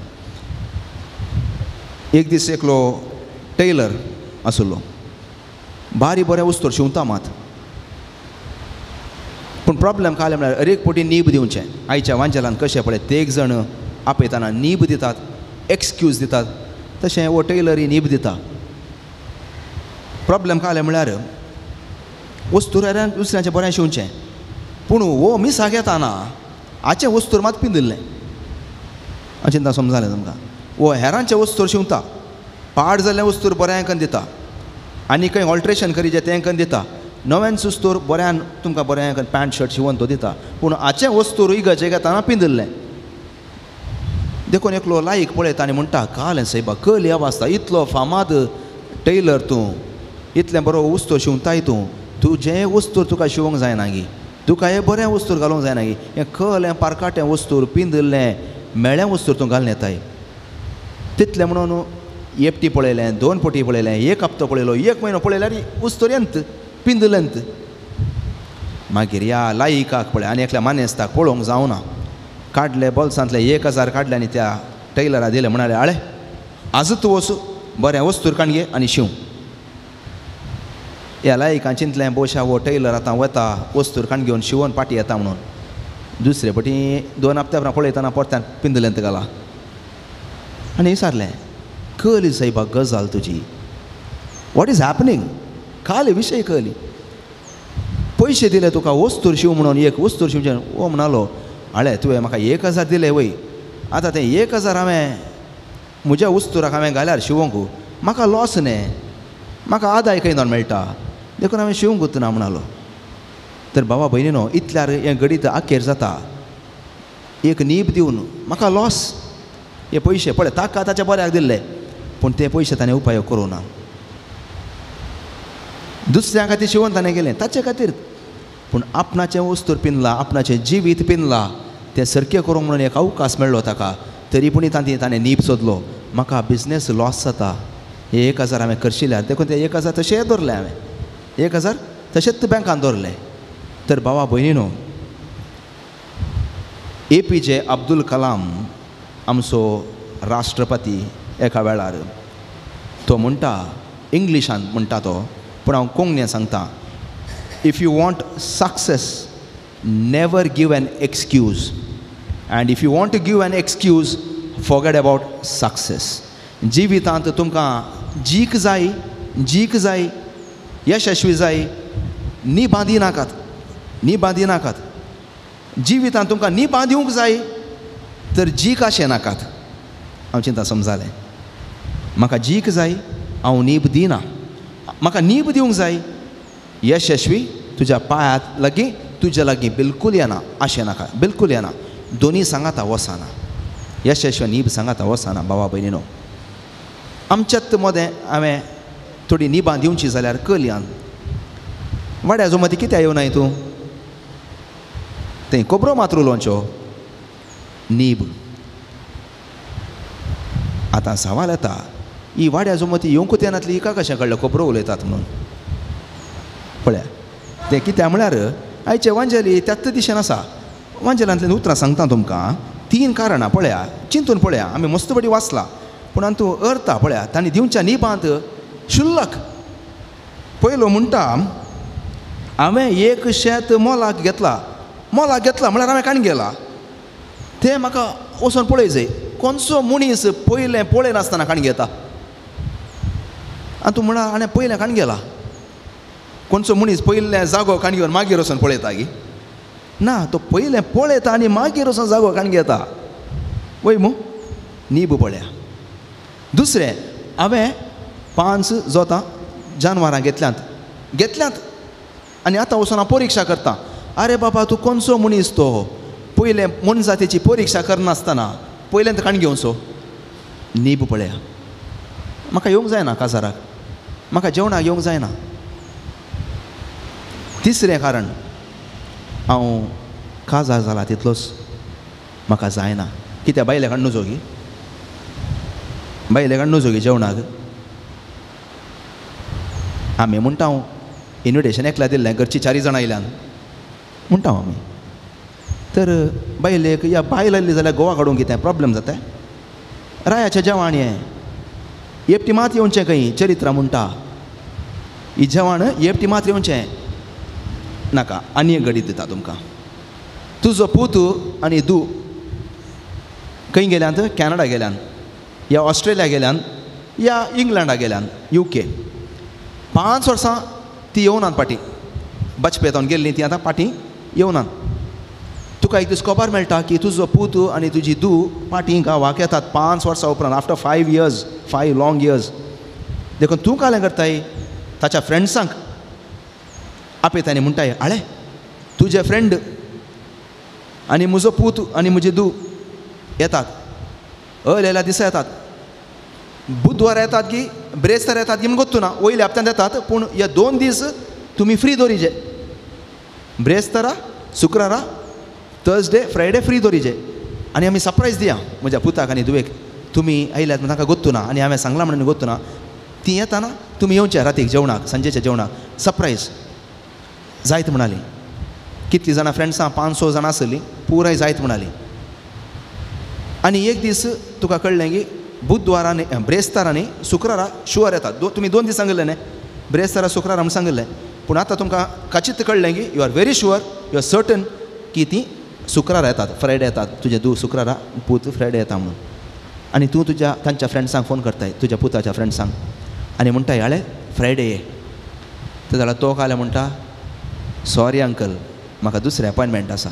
एक दीस एकलो टेलर आसलो, बारी बरें वस्तूर शिंवता मात, पूण प्रॉब्लम काय म्हळ्यार हर एक पटी नीब दिवचें. आयच्या वांजेलान कशें पळय ते जाण आपयतना नीब दितात, एक्सक्यूज दितात, तशें हो टेलरी नीब दिता. प्रॉब्लम काय म्हळ्यार वस्तूर दुसऱ्यांचें बरें शिंवचें, पूण हो मिसाक येताना हाचें वस्तूर मात पिंदिल्लें. चिंता समजालें तुमकां? हो हेरांचें वस्तूर शिंवता, पाड जाल्लें वस्तूर बऱ्यां कन दिता, आनी खंय ऑल्ट्रेशन करीचें तें कन दिता, नव्यान वस्तूर बऱ्यान तुमकां बऱ्यां कन पॅन्ट शर्ट शिंवून तो दिता, पूण हाचें वस्तूर इगर्जेक येताना पिंदिल्लें. देखून एकलो लायक पळयता आनी म्हणटा, काल सायबा कली आसता, इतलो फामाद टेलर तूं, इतलें बरो वस्तूर शिंवताय तूं, तुजें वस्तूर तुका शिंवंक जायना गी, तुका हें बरें वस्तूर घालूंक जायना गी, हें कलें पारकाटें वस्तूर पिंदिल्लें मेळ्ळें वस्तूर तूं घालून येताय. तितलें म्हणून एकटी पळयलें, दोन पटी पळयलें, एक हप्तो पळयलो, एक म्हयनो पळयल्यार वस्तूर येंत पिंदिल्लेंत. मागीर ह्या लायिकाक पळय आनी एकल्या मानेस्ताक पळोवंक जावना, काडले बोल्सांतले 1000 काडले आनी त्या टेलरा दिले. म्हणाले, आळे आज तूं वच बरें वस्तूर काण घे आनी शिंव. ह्या लायकान चिंतलें, बोशा हो टेलर आतां वता वस्तूर काण घेवन शिंवून पाटी येता म्हणून. दुसरे पटी 2 हप्त्या उपरांत पळयतना परत्यान पिंदलेंत घाला आनी विचारलें, कळ्ळी सायबा गजाल तुजी, what is happening, काल विशय कळ्ळी, पयशे दिले तुका वस्तूर शिंव म्हणून, एक वस्तूर शिंवचें. हो म्हणालो, आळे तुवें म्हाका 1000 दिले वय, आतां तें 1000 हांवें म्हज्या वस्तुराक हांवें घाल्यार शिंवंक म्हाका लॉस न्ही, म्हाका आदाय खंय दोन मेळटा, देखून हांवें शिंवंक ना म्हणालो. तर बाबा भयणीनो, इतल्यार हें घडीत आखेर जाता, एक नीब दिवन म्हाका लॉस, हे पयशे पळय ताका ताच्या बऱ्याक दिल्ले, पूण ते पयशे ताणें उपयोग करूं ना, दुसऱ्या खातीर शिंवून ताणें गेलें ताचे खातीर, पूण आपणाचें वस्तूर पिनलां, आपणाचें जिवीत पिनलां, तें सारकें करूंक म्हणून एक अवकाश मेळ्ळो ताका, तरी पूण ताणें नीब सोदलो, म्हाका बिजनेस लॉस जाता, हे 1000 हांवें खर्चिल्यार, देखून ते 1000 तशें दवरलें हांवें, 1000 तशेंच बँकान दवरलें. तर बाबा भयणीनो, APJ Abdul Kalam आमचो राष्ट्रपती एका वेळार तो म्हणटा, इंग्लिशान म्हणटा तो, पूण हांव कोंकणीन सांगता, if you want success never give an excuse, and if you want to give an excuse forget about success. जिवितांत तुमकां जीक जाय, जीक जाय, यशस्वी जाय, नी बांदी नाकात, नी बांदी नाकात. जिवितांत तुमकां नी बांदिवंक जाय तर जीक अशें नाकात. हांव चिंता समजालें, म्हाका जीक जाय, हांव नीब दिना, म्हाका नीब दिवंक जाय, यशस्वी तुज्या पांयांत लागीं तुज्या लागीं बिलकूल येना अशें नाका, बिलकूल येना. दोनी सांगाता वसाना, यशस्वी नीब सांगाता वसाना. बाबा भयणीनो, आमच्यात मदें हांवें थोडी निबां दिवची जाल्यार कलयान वाड्याचो मदीं कित्याक येवनाय तूं, तें खबरो मात्र उलोवच्यो नीब. आतां सवाल येता, ही वाड्याचो मती येवंकूच येनातली, हिका कशें कळ्ळें खबरो उलयतात म्हणून? पळया तें कित्याक म्हळ्यार आयचे वांजेली त्याच दिशेन आसा. वांजेलांतलीं उतरां सांगता तुमकां, 3 कारणां पळया, चिंतून पळया. आमी मस्त बडी वाचला, पूण आनी अर्थ पळया तांणी दिवच्या निबांत शुल्लक. पयलो म्हणटा, हांवें एक शेत मोलाक घेतला, मोलाक घेतला म्हळ्यार हांवें काण गेला, तें म्हाका वचोन पळय जाय. कोणसो मनीस पयलें पळयनासतना काण घेता? आनी तूं म्हणा हाणें पयलें काण गेला. कोणसो मनीस पयलें जागो काण घेवन मागीर वचोन पळयता गी? ना, तो पयलें पळयता आनी मागीर वचोन जागो काण घेता. वय मू नीब पळया. दुसरें, हांवें 5 जोतां जानवरां घेतल्यांत घेतल्यांत आनी आतां वचोन हांव परिक्षा करता. आरे बाबा, तूं कोणसो मनीस तो? पयलें मनजातीची परिक्षा करनासतना पयलें काण घेवचो नीब पळया. म्हाका येवंक जायना काजाराक, म्हाका जेवणाक येवंक जायना. तिसरें कारण, हांव काजार जाला तितलोच म्हाका जायना. कित्याक बायले काडून जोगी, बायले काडून जोगी जेवणाक. आमी म्हणटा हांव इन्विटेशन एकल्या दिल्लें, घरचीं 4 जाणां आयल्यान म्हणटा हांव आमी. तर बायलेक या बायल आयली जाल्यार गोवा काडूंक कितें प्रोब्लम जाता? रायाचें जेवण हें एकटी मात येवचें खंय, चरित्र म्हणटा ही जेवण एकटी मात येवचें नाका. आनी एक घडीत दिता तुमकां. तुजो पूत आनी धूव खंय गेल्यान? कॅनडा गेल्यान या ऑस्ट्रेलिया गेल्यान या इंग्लंडा गेल्यान, UK. 5 वर्सां ती येवनात फाटीं, बचपेतावन गेल्ली ती आतां फाटीं येवनात. तुका एक दीस खबर मेळटा की तुजो पूत आनी तुजी धूव फाटीं गांवाक येतात 5 वर्सां उपरांत, आफ्टर 5 years, 5 long years. देखून तूं कालें करताय ताच्या फ्रेंड्सांक आपयता आनी म्हणटाय, आळे तुजे फ्रेंड आनी म्हजो पूत आनी म्हजी धूव येतात, अयल्या दिसा येतात, बुधवार येतात की ब्रेस्तार येतात की म्हण गोत्तू ना, वयल्या हप्त्यांत येतात, पूण ह्या 2 दीस तुमी फ्री दवरिजे, ब्रेस्तारा शुक्रारा थर्सडे फ्रायडे फ्री दवरिजे. आनी आमी सरप्रायज दिया म्हज्या पुताक आनी धुवेक, तुमी आयल्यात म्हण तांकां गोत्तू ना आनी हांवें सांगलां म्हणून गोत्तू ना, ती येताना तुमी येवचे रातीक जेवणाक, सांजेच्या जेवणाक सरप्रायज जायत म्हणाली. कितलीं जाणां फ्रेंड्सां, 5-6 जाणां आसलीं, पुराय जायत म्हणाली. आनी एक दीस तुका कळ्ळें की बुधवारा न्ही, ब्रेस्तारा न्ही, शुक्रारा शुअर येतात. तुमी 2 दीस सांगिल्लें न्ही, ब्रेस्तारा शुक्रारा म्हूण सांगिल्लें, पूण आतां तुमकां काचीत कळ्ळें की you are very sure, you are certain की ती शुक्रारा येतात, फ्रायडे येतात, तुजें धूव शुक्रारा, पूत फ्रायडे येता म्हणून. आनी तूं तुज्या तांच्या फ्रेंड्सांक फोन करताय, तुज्या पुताच्या फ्रेंड्सांक, आनी म्हणटाय, आळे फ्रायडे ये. ते जाल्यार तो कालें म्हणटा, सॉरी अंकल म्हाका दुसरें अपॉयंटमेंट आसा,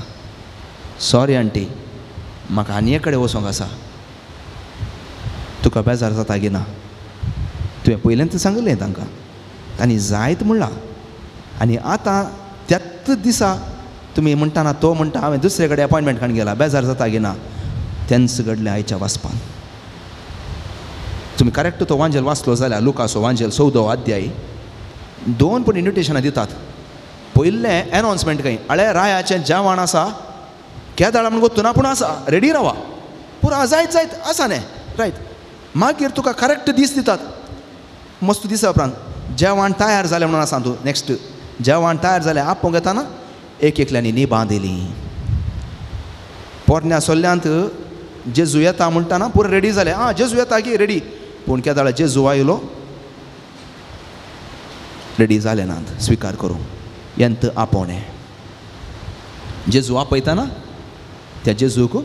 सॉरी आंटी म्हाका आनी एक कडेन वचोंक आसा. तुका बेजार जाता की ना? तुवें पयल्यान सांगिल्लें तांकां, तांणी जायत म्हणलां. आनी आतां त्याच दिसा तुमी म्हणटा ना, तो म्हणटा हांवें दुसरे कडेन अपॉयंटमेंट काडून गेला, बेजार जाता की ना? तेंच घडलें आयच्या वाचपान. तुमी करेक्ट तो वांजेल वाचलो जाल्यार लुकासो वांजेल 14 अध्याय 2 पूण इन्विटेशनां दितात. पयलें एनावन्समेंट खंय, आळे रायाचें जेवण आसा, केदाळ म्हण गोत्तू ना, पूण आसा, रेडी रावा, पुरा जायत जायत आसा न्ही, रायट. मागीर तुका करेक्ट दीस दितात, मस्त दिसा उपरांत जेवण तयार जालें म्हणून आसा तूं. नेक्स्ट जेवण तयार जालें आपोवंक येताना एक एकल्यांनी निबां दिली. पोरण्या सोल्ल्यांत जेजू येता म्हणटाना पुरो रेडी जालें, आं जेजू येता की रेडी, पूण केदाळ जेजू आयलो रेडी जालें नात स्विकार करूं. यंत आपोवणें जेजू आपयताना त्या जेजूक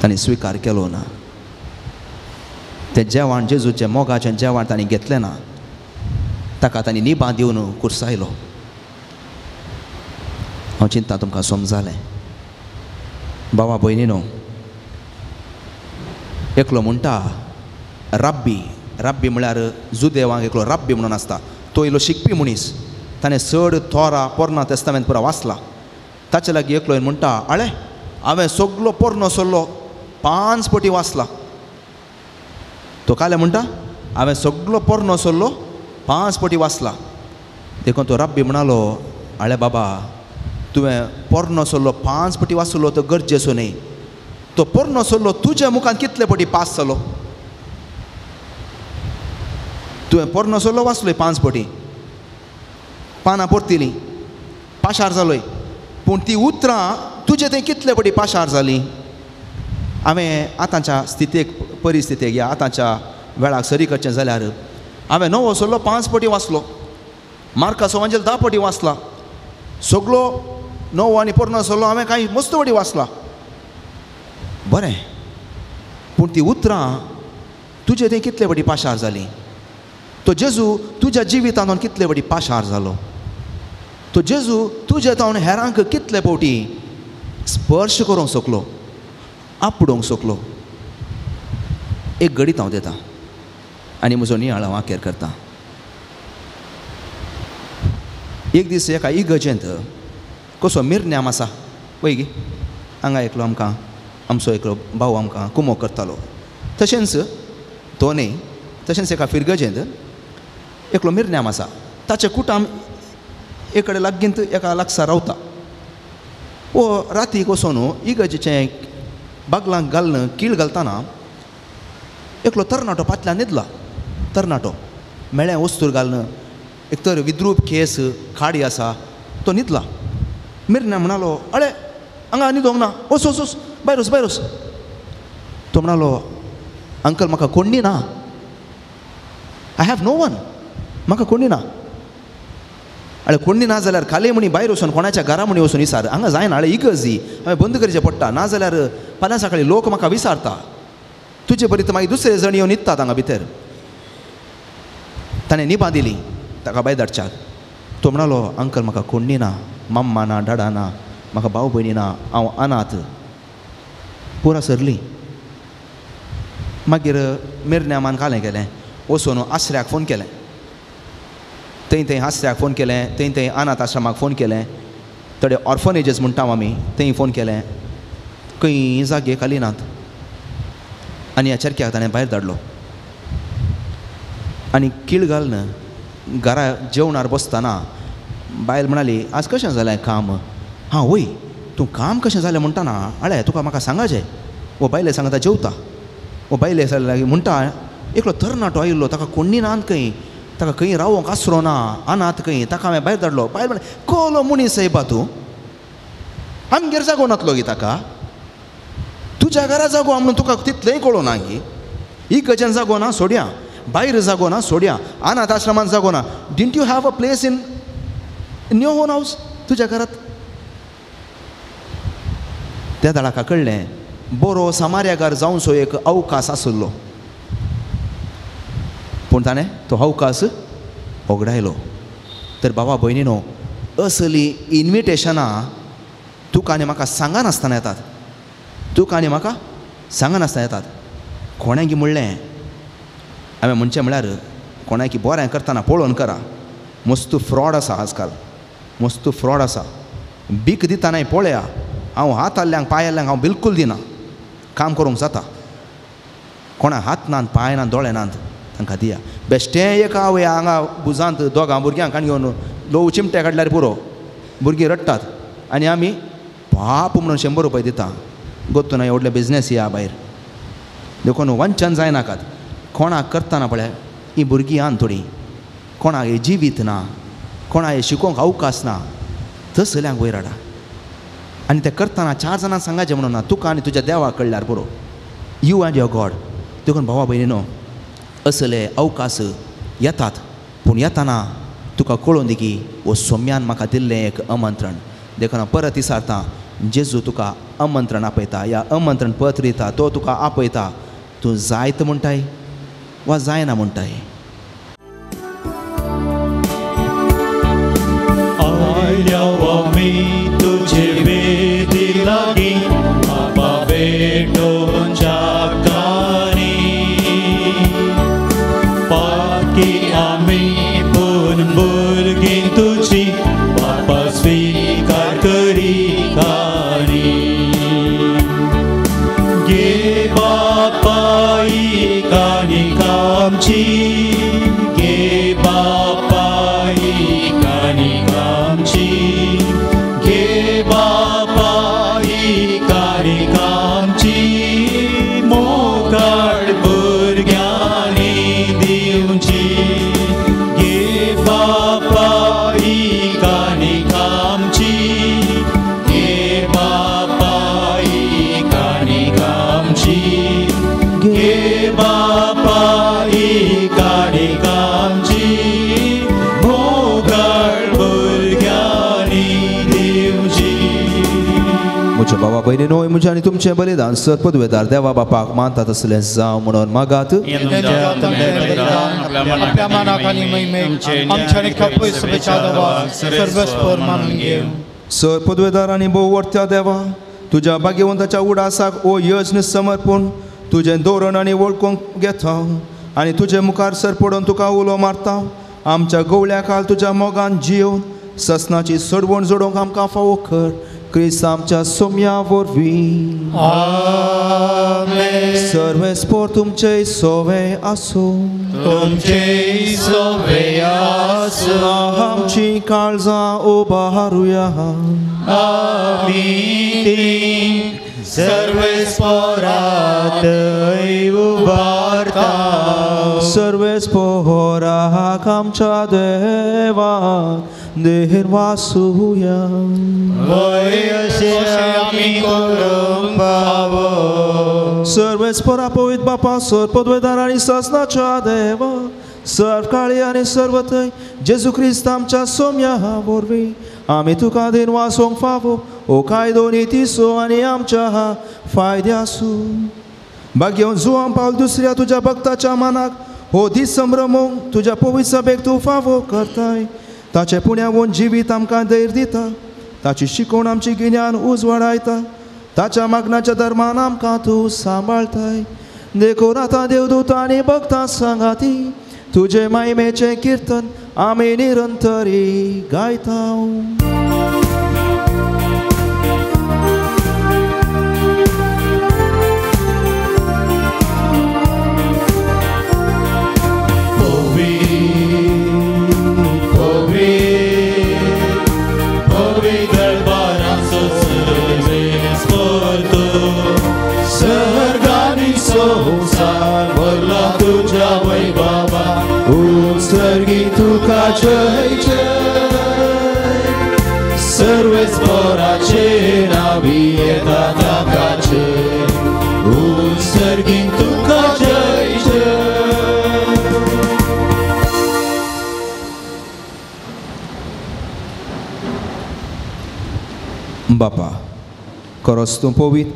तांणी स्विकार केलो ना, तें जेवण जेजूचें मोगाचें जेवण तांणी घेतलें ना, ताका तांणी निबां दिवन कुर्सायलो. हांव चिंता तुमकां समजालें बाबा भयणीनो. एकलो म्हणटा राब्बी, राब्बी म्हळ्यार जुदेवांक एकलो राब्बी म्हणून आसता, तो इल्लो शिकपी मनीस, ताणें चड तोरा पोरना तेस्तामेंत पुरा वाचला. ताचे लागीं एकलो म्हणटा, आळे हांवें सगलो पोरनो सोल्लो 5 पटी वाचला. तो काले म्हणटा, हांवें सगलो पोरनो सोल्लो 5 पटी वाचला. देखून तो राब्बी म्हणालो, आळे बाबा तुवें पोरनो सोल्लो 5 पटी वाचलो तो गरजेचो न्ही, तो पोरनो सोल्लो तुज्या मुखान कितले पटी पास जालो? तुवें पोरनो सोल्लो वाचलोय 5 पटी, पानां परतिलीं, पाशार जालोय, पूण ती उतरां तुजे थंय कितले पटी पाशार जालीं? हांवें आतांच्या स्थितीक परिस्थितीक या आतांच्या वेळाक सरी करचें जाल्यार हांवें नवो सोल्लो 5 पटी वाचलो, मार्कासो वांजेल 10 पटी वाचला, सगलो नवो आनी पोरनो सोल्लो हांवें कांय मस्त पटी वाचला, बरें, पूण ती उतरां तुजे थंय कितले पटी पाशार जालीं? तो जेजू तुज्या जिवितांतून कितले पटी पाशार जालो? तो जेजू तुज्या तावन हेरांक कितले फावटी स्पर्श करूंक शकलो, आपडोवंक शकलो? एक घडीत हांव दिता आनी म्हजो नियाळ हांव आखेर करता. एक दीस एका इगर्जेंत कसो मिरन्याम आसा वय गी हांगा एकलो आमकां आमचो एकलो भाव आमकां कुमो करतालो. तशेंच तो न्ही तशेंच एका फिरगजेंत एकलो मिरन्याम आसा ताचें कुटाम एक कडेन लागींत एका लागसार रावता. वो रातीक वचोन इगर्जेचें बागलांक घालून कीळ घालतना एकलो तरणाटो पातल्यान न्हिदला. तरणाटो मेळ्ळें वस्तूर घालून एक तर विद्रूप केस खाडी आसा तो न्हिदला. मिरन्या म्हणालो अळे हांगा न्हिदोंक ना, वच वच वच भायर वच भायर वच. तो म्हणालो अंकल म्हाका कोण्णी ना, I have no one, म्हाका कोणी ना. अळे कोणी ना जाल्यार खाली म्हणी भायर वचून कोणाच्या घरा म्हणी वचून विसार, हांगा जायना. अळे इगर्ज ही हांवें बंद करचें पडटा, ना जाल्यार फाल्यां सकाळीं लोक म्हाका विसारता. तुजे बरी तर मागीर दुसरे जण येवन न्हिदतात हांगा भितर. ताणें निभां दिली ताका भायर धाडच्याक. तो म्हणालो अंकल म्हाका कोणी ना, मम्मा ना, डाडा ना, म्हाका भाव भयणी ना, हांव अनाथ. पुरा सरली. मागीर मिरन्यामान कालें केलें, वचून आसऱ्याक फोन केलें. थंय थंय आसऱ्याक फोन केलें, थंय थंय अनाथ आश्रमाक फोन केलें, थोडे ऑर्फनेजीस म्हणटा आमी थंय फोन केलें. खंय जागे खाली नात. आनी ह्या चरक्याक ताणें भायर धाडलो आनी कीळ घालून घरा जेवणार बसतना बायल म्हणाली आज कशें जालें काम? हां वय तूं काम कशें जालें म्हणटा अळे तुका म्हाका सांगाचें. वो बायले सांगता जेवता. वो बायले लागीं म्हणटा एकलो तरणाटो आयिल्लो ताका कोण्णी ना खंय, ताका खंय रावोंक आसरो ना, अनाथ खंय, ताका हांवें भायर धाडलो. बायल म्हणलें कोलो मनीस येयपा तूं, आमगेर जागो नातलो गी ताका, तुज्या घरा जागो म्हणून तुका तितलेंय कळो ना गी. इगर्जेन जागो ना सोडया, भायर जागो ना सोडया, अनाथ आश्रमान जागो ना. Didn't you have a place in your own house तुज्या घरात? त्या दाडाका कळ्ळें बरो समार्यागार जावचो एक अवकाश आशिल्लो, पूण ताणें तो अवकाश होगडायलो. तर बाबा भयणीनो असली इन्विटेशनां तुका आनी म्हाका सांगनासतना येतात, तुका आनी म्हाका सांगनासतना येतात. कोणें गी म्हणलें हांवें म्हणचें म्हळ्यार कोणाकी बरें करतना पळोवन करा. मस्त फ्रॉड आसा आजकाल, मस्त फ्रॉड आसा. भीक दितनाय पळया, हांव हात आल्ल्यांक पांय आल्ल्यांक हांव बिलकूल दिना. काम करूंक जाता, कोणा हात नात पांय नात दोळे नात तांकां दिया. बेश्टें एक हांव हांगा भुजांत दोगां भुरग्यांक आनी घेवन लोव चिमटे काडल्यार पुरो, भुरगीं रडटात आनी आमी पाप म्हणून 100 रुपया दिता. गोत्तू ना व्हडले बिजनेस या भायर. देखून वंचन जायनाकात. कोणाक करतना पळय ही भुरगीं आन थोडीं, कोणाक हे जिवीत ना, कोणाक हे शिकोवंक अवकाश ना, तसल्यांक वयर हाडा. आनी तें करतना 4 जाणांक सांगाचें म्हणून ना, तुका आनी तुज्या देवाक कळ्ळ्यार पुरो, you and your God. देखून भावा भयणीनो असले अवकाश येतात, पूण येतना तुका कळोवन दी की हो सोम्यान म्हाका दिल्लें एक आमंत्रण. देखून हांव परत विचारता, जेजू तुका आमंत्रण आपयता, ह्या आमंत्रण पत्र दिता, तो तुका आपयता. तूं जायत म्हणटाय वा जायना म्हणटाय. आयल्या आमी तुजे वेदी लागीं बापा भेटोवच्या कानी, पाकी आमी पूण भुरगीं तुजी बापा स्विकार करी कानी. गे बापा ही कानी आमची, गे बापा ही कानी आमची, गे बापा ही कानी आमची, मोगाळ भुरग्यांनी दिवची. गे बापा ही कानी आमची, गे बापा ही कानी आमची, गे बापा ही कानी आमची, मोगाळ भुरग्यांनी दिवची. म्हज्या बाबा भयणीनो म्हजें आनी तुमचें बलिदान सत पदवेदार देवा बापाक मानतात तसलें जावं म्हणून मागात. आपल्या मनाक आनी महिमेक आमच्या आनी खापय सभेच्या देवाक सर्वस्वर मानून घेवं. सर पदवेदार आनी भोववर्त्या देवा, तुज्या भाग्यवंताच्या उडासाक ओ यज्ञ समर्पून तुजें धोरण आनी वळखूंक घेता आनी तुजे मुखार सर पडून तुका उलो मारता. आमच्या गवळ्या काल तुज्या मोगान जियोवन ससनाची सोडवण जोडोवंक आमकां फावो कर क्रिस्त आमच्या सोम्या वरवीं. आमेन. सर्वेस्पोर तुमचे सोवे आसूं. तुमचे सोवे आसूं. आमची काळजां उबारुया. आमी ती सर्वेस्पोरात उबारता. सर्वेस्पोराक आमच्या देवाक देर वासुया. वय अशें आमी करूंक फावो. सर्वेस्पोरा पवित्र बापा सर पदवेदार आनी सासनाच्या देवा सर्व काळी आनी सर्व थंय जेजू क्रिस्त आमच्या सोम्या वरवीं आमी तुका देन वासोंक फावो ओ कायदो नितीसो आनी आमच्या फायद्यासू. भाग्यवन जुवान पावल दुसऱ्या तुज्या भक्ताच्या मनाक हो दीस संभ्रमूंक तुज्या पवित्र सभेक तूं फावो करताय. ताचें पुण्यावून जिवीत आमकां धैर्य दिता. ताची शिकवण आमची गिन्यान उजवाडायता. ताच्या मागण्याच्या धर्मान आमकां तूं सांबाळताय. देखून आतां देवदूत आनी भक्तां सांगाती तुजे मायमेचें किर्तन आमी निरंतरी गायता. भरला तुझ्या वैभवा उत्सर्गी तुका जय जय. सर्वेस्पोराचे नावी येता ताकाचे उत्सर्गी तुका जय जय. बापा खरोच तूं पवित्र,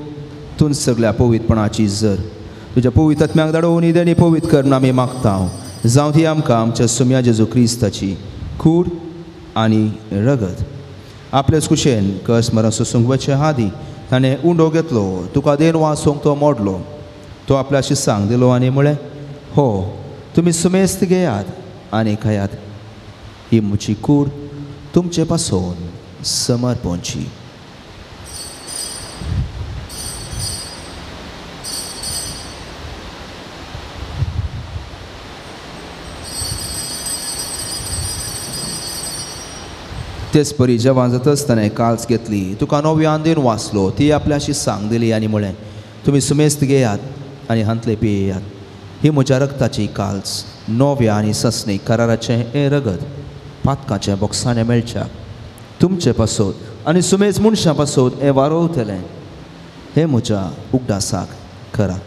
तूं सगळ्या पवित्रपणाची जर तुज्या पवित्र आत्म्याक धाडून देणी पवित्र कर म्हूण आमी मागता. जावं ती आमकां आमच्या सोम्या जेजू क्रिस्ताची कूड आनी रगत. आपलेच कुशेन कस मरण सोसूंक वचचे आदीं ताणें उंडो घेतलो, तुका देन वाचोवंक तो मोडलो. तो आपल्या शिसांक दिलो आनी म्हळें, हो तुमी सुमेस्त घेयात आनी खायात, ही म्हजी कूड तुमचे पासून समर्पणची. तेच परी जेवण जातच ताणें काल्स घेतली, तुका नव्यान देन वाचलो, ती आपल्याशी सांग दिली आनी म्हळें, तुमी सुमेस्त घेयात आनी हांतले पियेयात, ही म्हज्या रगताची काल्स, नव्या आनी ससणी कराराचें हें रगत पातकाचें बोक्साणें मेळच्या तुमचे पासत आनी सुमेज मनशां पासत हें वारोवतलें. हें म्हज्या उगडासाक करा.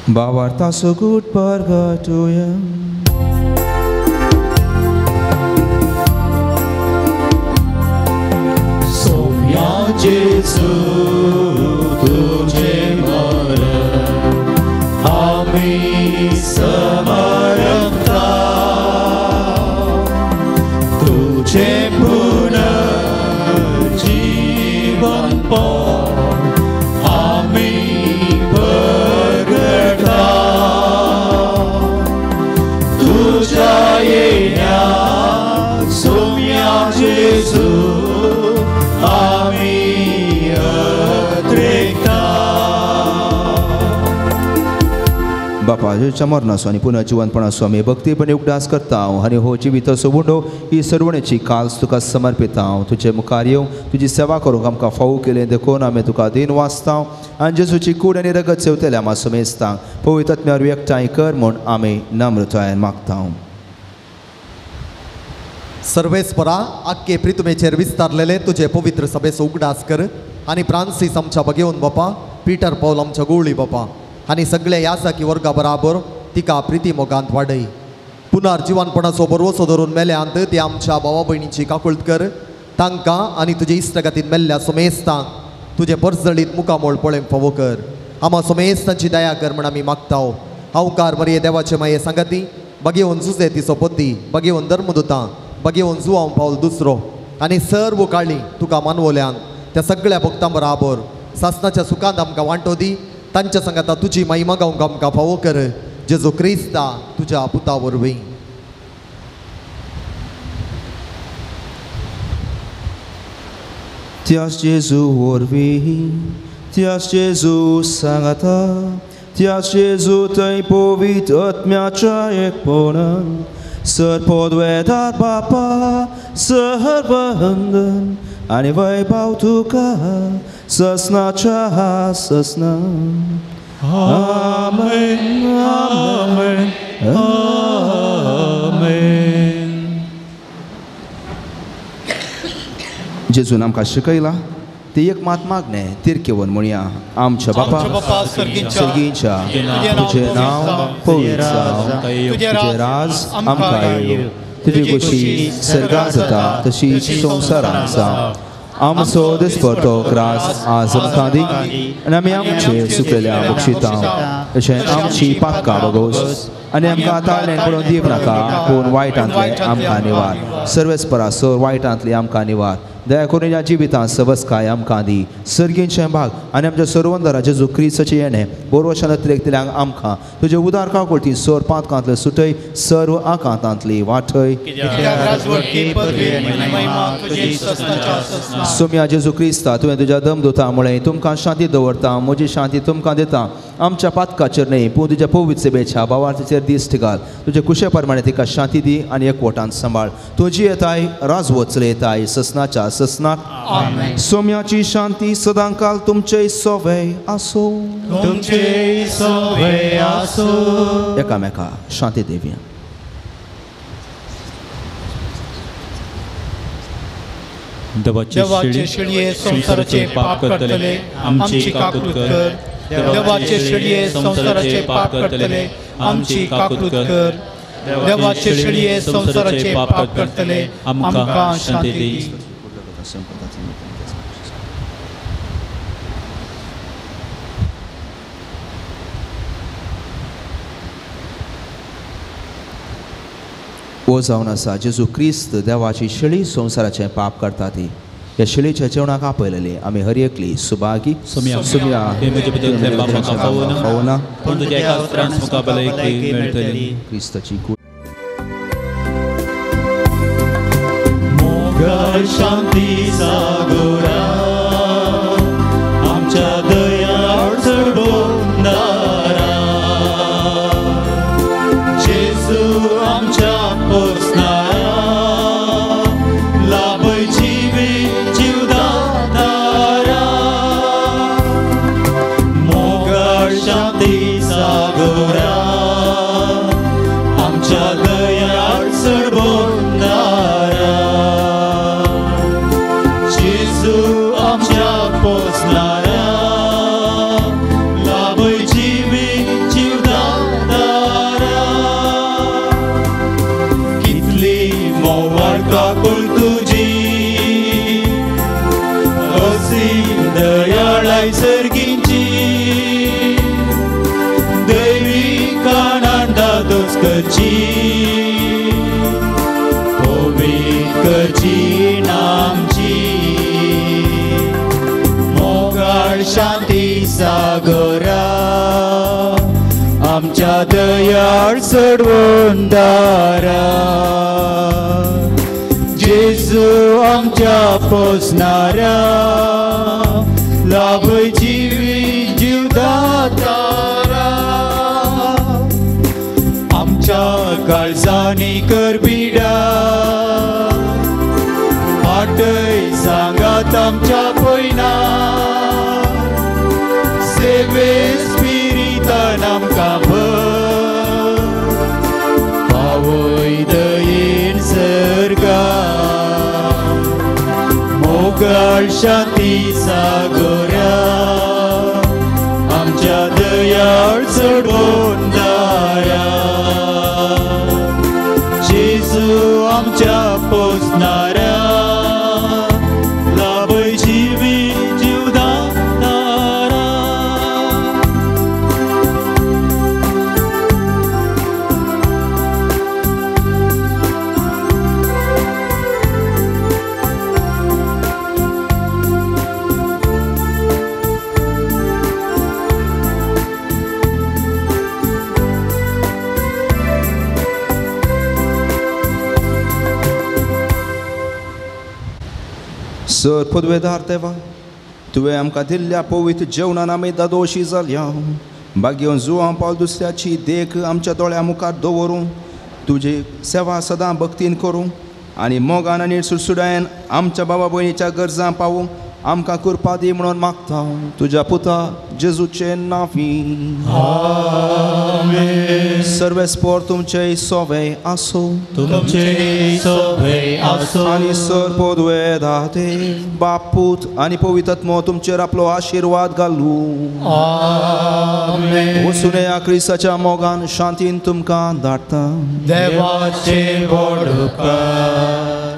भावार्थाचो गूट परगटुया. सोम्या जेजू तुझे मरण आमी समर्पता, तुझे पुनर्जीवन आमी परगटा, तुझ्या येण्या सोम्या जेजू आमी अत्रेकता. बापा जेजूच्या मरणाचो आनी पुनर्जिवनपणाचो आमी भक्तीपणे उगडास करता आनी हो जिविताचो उंडो ही सरवणेची काल्स तुका समर्पिता. तुजे मुखार येवंक तुजी सेवा करूंक आमकां फावो केलें देखून आमी तुका दीन वाचता आनी जेजूची कूड आनी रगत सेवतल्या आमा सुमेस्तांक पवित्र आत्म्यार एकठांय कर म्हूण आमी नम्रतायेन मागता. सर्वेस्परा आख्खे प्रितुमेचेर विस्तारलेले तुजे पवित्र सभेचो उगडास कर आनी फ्रांसीस आमच्या बगेवन बापा, पीटर पॉल आमच्या गोवळी बापा आनी सगळे याजाकी वर्गा बराबर तिका प्रिती मोगांत वाडय. पुनर्जिवनपणाचो बरवसो धरून मेल्यांत ती आमच्या भावा भयणीची काकुळट कर, तांकां आनी तुजे इश्टगातीन मेल्ल्या सोमेस्तांक तुजे परजळीत मुखामोळ पळोवंक फावो कर. आमा सोमेस्तांची दया कर म्हण आमी मागता. हांवकार मरये देवाचे माये सांगाती बगेवन जुजे तिचो पती, बगेवन धर्मदुतां, बगेवन जुवांव पावल दुसरो आनी सर्व काळी तुका मानवल्यान त्या सगळ्या भक्तां बराबर सासनाच्या सुखांत आमकां वांटो दी. तांच्या सांगाता तुजी महिमा गावंक आमकां फावो कर, जेजू क्रिस्ता तुज्या पुता वरवीं. त्याच जेजू वरवीं, त्याच जेजू सांगाता, त्याच जेजू थंय पवित्र आत्म्याच्या एकपणान सर पदवेदार बापा सर्वंदन आनी वैभव तुका ससनाच्या ससना. आमेन आमेन आमेन. जेजून आमकां शिकयला ते एक मात मागणें तिरकेवन म्हणया. आमच्या बापा सर्गींच्या, तुजें नांव पवित्र जावं, तुजें राज आमकां येवं, तुजी खुशी सर्गांत जाता तशी संवसारांत जावं. आमचो दिसपडतो ग्रास आज आमकां दी आनी आमी आमचे सुकलेल्या बक्षिता तशें आमची पातकां बगोस आनी आमकां ताळ्यान पडून दिवं नाका, पूण वायटांतलें आमकां निवार. सर्वेस्परा सर वायटांतलें आमकां निवार. दया करून ह्या जिवितांत सवस्काय आमकां दी. सर्गींचें भाग आनी आमच्या सर्वंदरा जेजू क्रिस्ताचें येणें बोरवशान अतिरेकतल्यांक आमकां तुजे उदार काकुळटी सर पातकांतले सुटय, सर्व आकांतांतली वाटय. सोम्या जेजू क्रिस्ता, तुवें तुज्या दमदुता मुळे तुमकां शांती दवरता, म्हजी शांती तुमकां दिता. आमच्या पातकाचेर न्हय पूण तुज्या पवित्र सेवेच्या भावार्थीचेर दिश्ट घाल. तुजे कुशे प्रमाणे तिका शांती दी आनी एकवटान सांबाळ. तुजी येताय राजवत चलयताय ससनाच्या ससनाक. सोम्याची शांती सदांकाल तुमचे सोवे आसो, तुमचे सोवे आसो. एकामेका शांती देवया. देवाचे शेळये संवसाराचे पाप करतले आमची काकूत कर. देवाचे शेळये संवसाराचे पाप करतले आमची काकूत कर. देवाचे शेळये संवसाराचे पाप करतले आमकां शांती दी. ओ जावन आसा जेजू क्रिस्त देवाची शेळी संवसाराचें पाप करता ती ह्या शेळीच्या जेवणाक आपयलेली आमी हर एकली सुभागी. सुम्या फावना क्रिस्ताची मोगाळ शांती सागोरा आमच्या दयाळ चडबोंदारा, जेजू आमच्या पोसणारा लाभय जिवी जीवदातारा. मोगाळ शांती सागोरा आमच्या दयाळ चडबोंदारा, जेजू आमच्या पोसणारा लाभय जिवी जीवदातारा. कितली मोवाळ काकूळ तुजी असीम दयाळाय सर्गींची, दैवी कानांदा दोस करची पवित्र करची नामची. मोगाळ शांती सागोरा आमच्या दयाळ चडवंदारा, जेजू आमच्या पोसणारा लाभय जिवी जीवदातारा. आमच्या काळजांनी करबिडा पाटय सांगात आमच्या पयना, सेवे स्पिरितान आमकां भर पावय दयेन सर्गा. मोगाळ शांती सागोरा आमच्या दयाळ चडबोंदारा, जेजू आमच्या पोसणारा लाभय जिवी जीवदातारा. सर पदवेदार देवा, तुवें आमकां दिल्ल्या पवित्र जेवणान आमी दादोशी जाल्या. भाग्यवन जुवां पावल दुसऱ्याची देख आमच्या दोळ्या मुखार दवरूं, तुजी सेवा सदां भक्तीन करूं आनी मोगान आनी सुडसुडायेन आमच्या बाबा भयणीच्या गरजां पावूं आमकां कृपा दी म्हणून मागता तुज्या पुता जेजूचे नांवी. आमेन. सर्वेस्पोर तुमचे सोवे आसो, तुमचे सोवे आसो. आनी सर पदवेदार बापूत आनी पवित्र आत्मो तुमचेर आपलो आशिर्वाद घालूं. आमेन. वसुनया क्रिस्ताच्या मोगान शांतीन तुमकां धाडटा. देवाचे व्हड उपकार.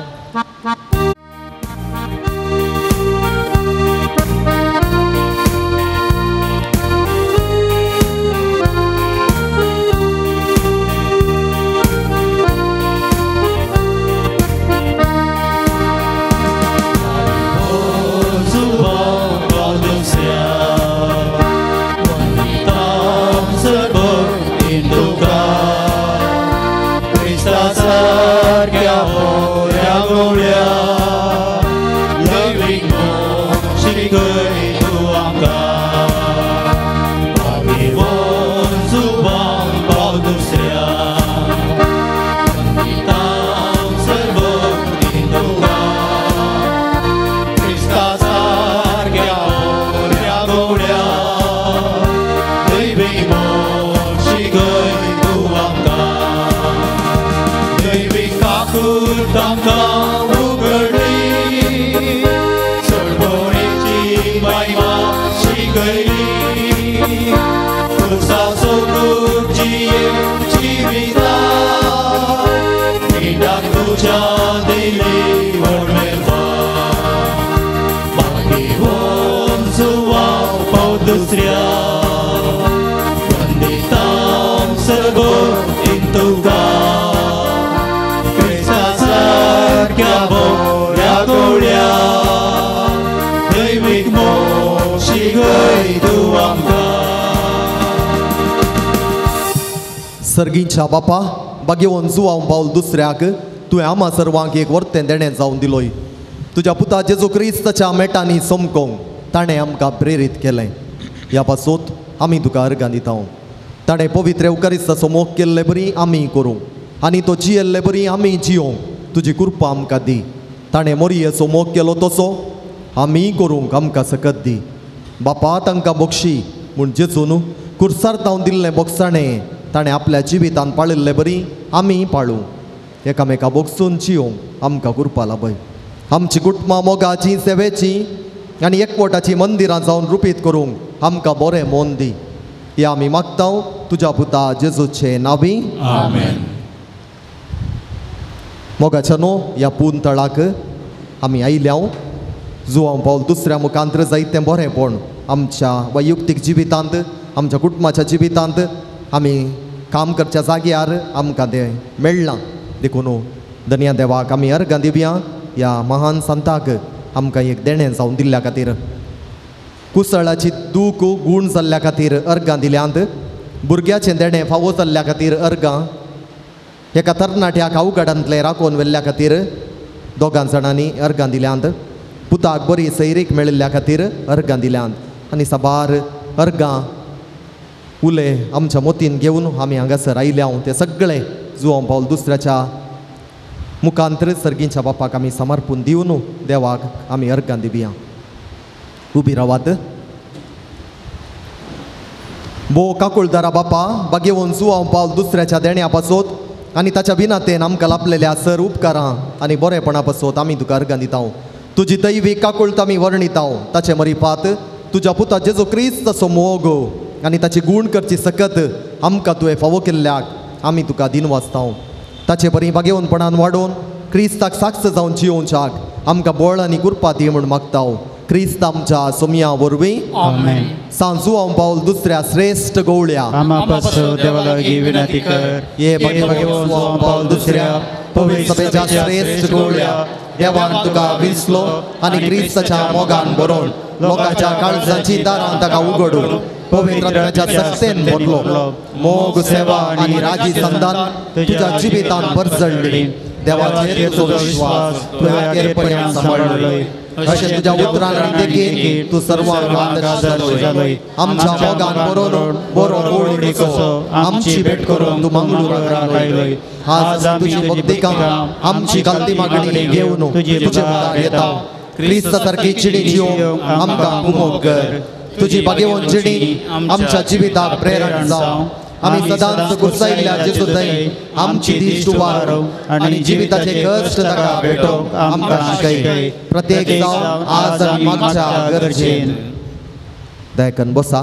सर्गींच्या बापा, बागेवन जुवांव पावल दुसऱ्याक तुवें आमा सर्वांक एक वर्तें देणें जावन दिलोय. तुज्या पुता जेजू क्रिस्ताच्या मेटांनी समकोंक ताणें आमकां प्रेरीत केलें. ह्या पासत आमी तुका अर्गां दिता. ताणें पवित्र एवकारिस्ताचो मोग केल्ले बरी आमी करूं आनी तो जियेल्ले बरी आमी जियोंक तुजी कृपा आमकां दी. ताणें मोरयेचो मोग केलो तसो आमी करूंक आमकां सकत दी. बापा, तांकां बक्षी म्हूण जेजून कुर्सार तावन दिल्लें बोगसाणें ताणें आपल्या जिवितान पाळिल्ले बरी आमी पाळूं. एकामेका बोगसून जियोंक आमकां कृपा लाभय. आमची कुटुंबां मोगाची, सेवेची आनी एकवटाची मंदिरां जावन रुपीत करूंक आमकां बरें मन दी. ह्या आमी मागता तुज्या पुता जेजूचे नांवी. आमेन. मोगाच्या न्हू ह्या पून तळाक आमी आयल्या. जुवांव पावल दुसऱ्या मुखांत्र जायतें बरेंपण आमच्या वैयक्तीक जिवितांत, आमच्या कुटुंबाच्या जिवितांत, आमी काम करच्या जाग्यार आमकां तें मेळ्ळां. देखून धनया देवाक आमी अर्गां दिवया ह्या महान संताक आमकां एक देणें जावन दिल्ल्या खातीर. कुसळाची दूख गूण जाल्ल्या खातीर अर्गां दिल्यांत, भुरग्याचें देणें फावो जाल्ल्या खातीर अर्गां, एका तरणाट्याक अवघडांतलें राखोवन व्हेल्ल्या खातीर दोगां जाणांनी अर्गां दिल्यांत, पुताक बरी सैरीक मेळिल्ल्या खातीर अर्गां दिल्यांत आनी साबार अर्गां उले आमच्या मोतीन घेवन आमी हांगासर आयल्या. ते सगळे जुवांव पावल दुसऱ्याच्या मुखांतर सर्गींच्या बापाक आमी समर्पून दिवन देवाक आमी अर्गां दिवया. उबी रावात. बो काकुळदारा बापा, बागेवन जुवांव पावल दुसऱ्याच्या देण्या पासत आनी ताच्या विनातेन आमकां लाभलेल्या सर उपकारां आनी बरेपणा पासत आमी तुका अर्गां दिता. तुजी दैवी काकुळत आमी वर्णिता. ताचे मरिपात तुज्या पुता जेजू क्रिस्ताचो मोग आनी ताची गूण करची सकत आमकां तुवें फावो केल्ल्याक आमी तुका दिनवासता. ताचे बरी बागेवनपणान वाडोवन क्रिस्ताक साक्ष जावन जियोवच्याक आमकां बळ आनी कृपा दी म्हूण मागता. क्रिस्त आमच्या सोमया वरवीं. आमेन. सांजुवांव पावल दुसऱ्या श्रेश्ठ गवळ्या आमा पासत देवा लागीं विनंती कर. ये बागेवन पावल दुसऱ्या पवित्र सभेच्या श्रेश्ठ गवळ्या, देवान तुका विसलो आनी क्रिस्ताच्या मोगान बरोवन लोकांच्या काळजाची दारां ताका उगडून पवित्र आत्म्याच्या शक्तेन भरलो. मोग, सेवा आनी राजी संधान तुज्या जिवितान भरजळ्ळी. देवाचेर तुजो विश्वास तुवें अखेर पर्यंत सांबाळ्ळो. अशें तुज्या उतरान देखीन तूं सर्वांक आदर्श जालोय. आमच्या मोगान बरोवन बरो गोड कसो आमची भेट करूंक तूं मंगळूराक आयलोय. आज तुजी भक्तिकाम आमची कालती मागणी घेवन तुजे मुखार येता. क्रिस्ता सारकी जिणी जिवंक आमकां उमोग कर. तुजी भाग्यवंत जिणी आमच्या जिविताक प्रेरण जावं. आमी सदांच गुस्सायिल्ल्या जेजू थंय आमची दिश्ट वारो आनी जिविताचे कश्ट ताका भेटोवंक आमकां शिकय. प्रत्येक जावं आज आनी मागच्या गरजेन. दयाकन बसा.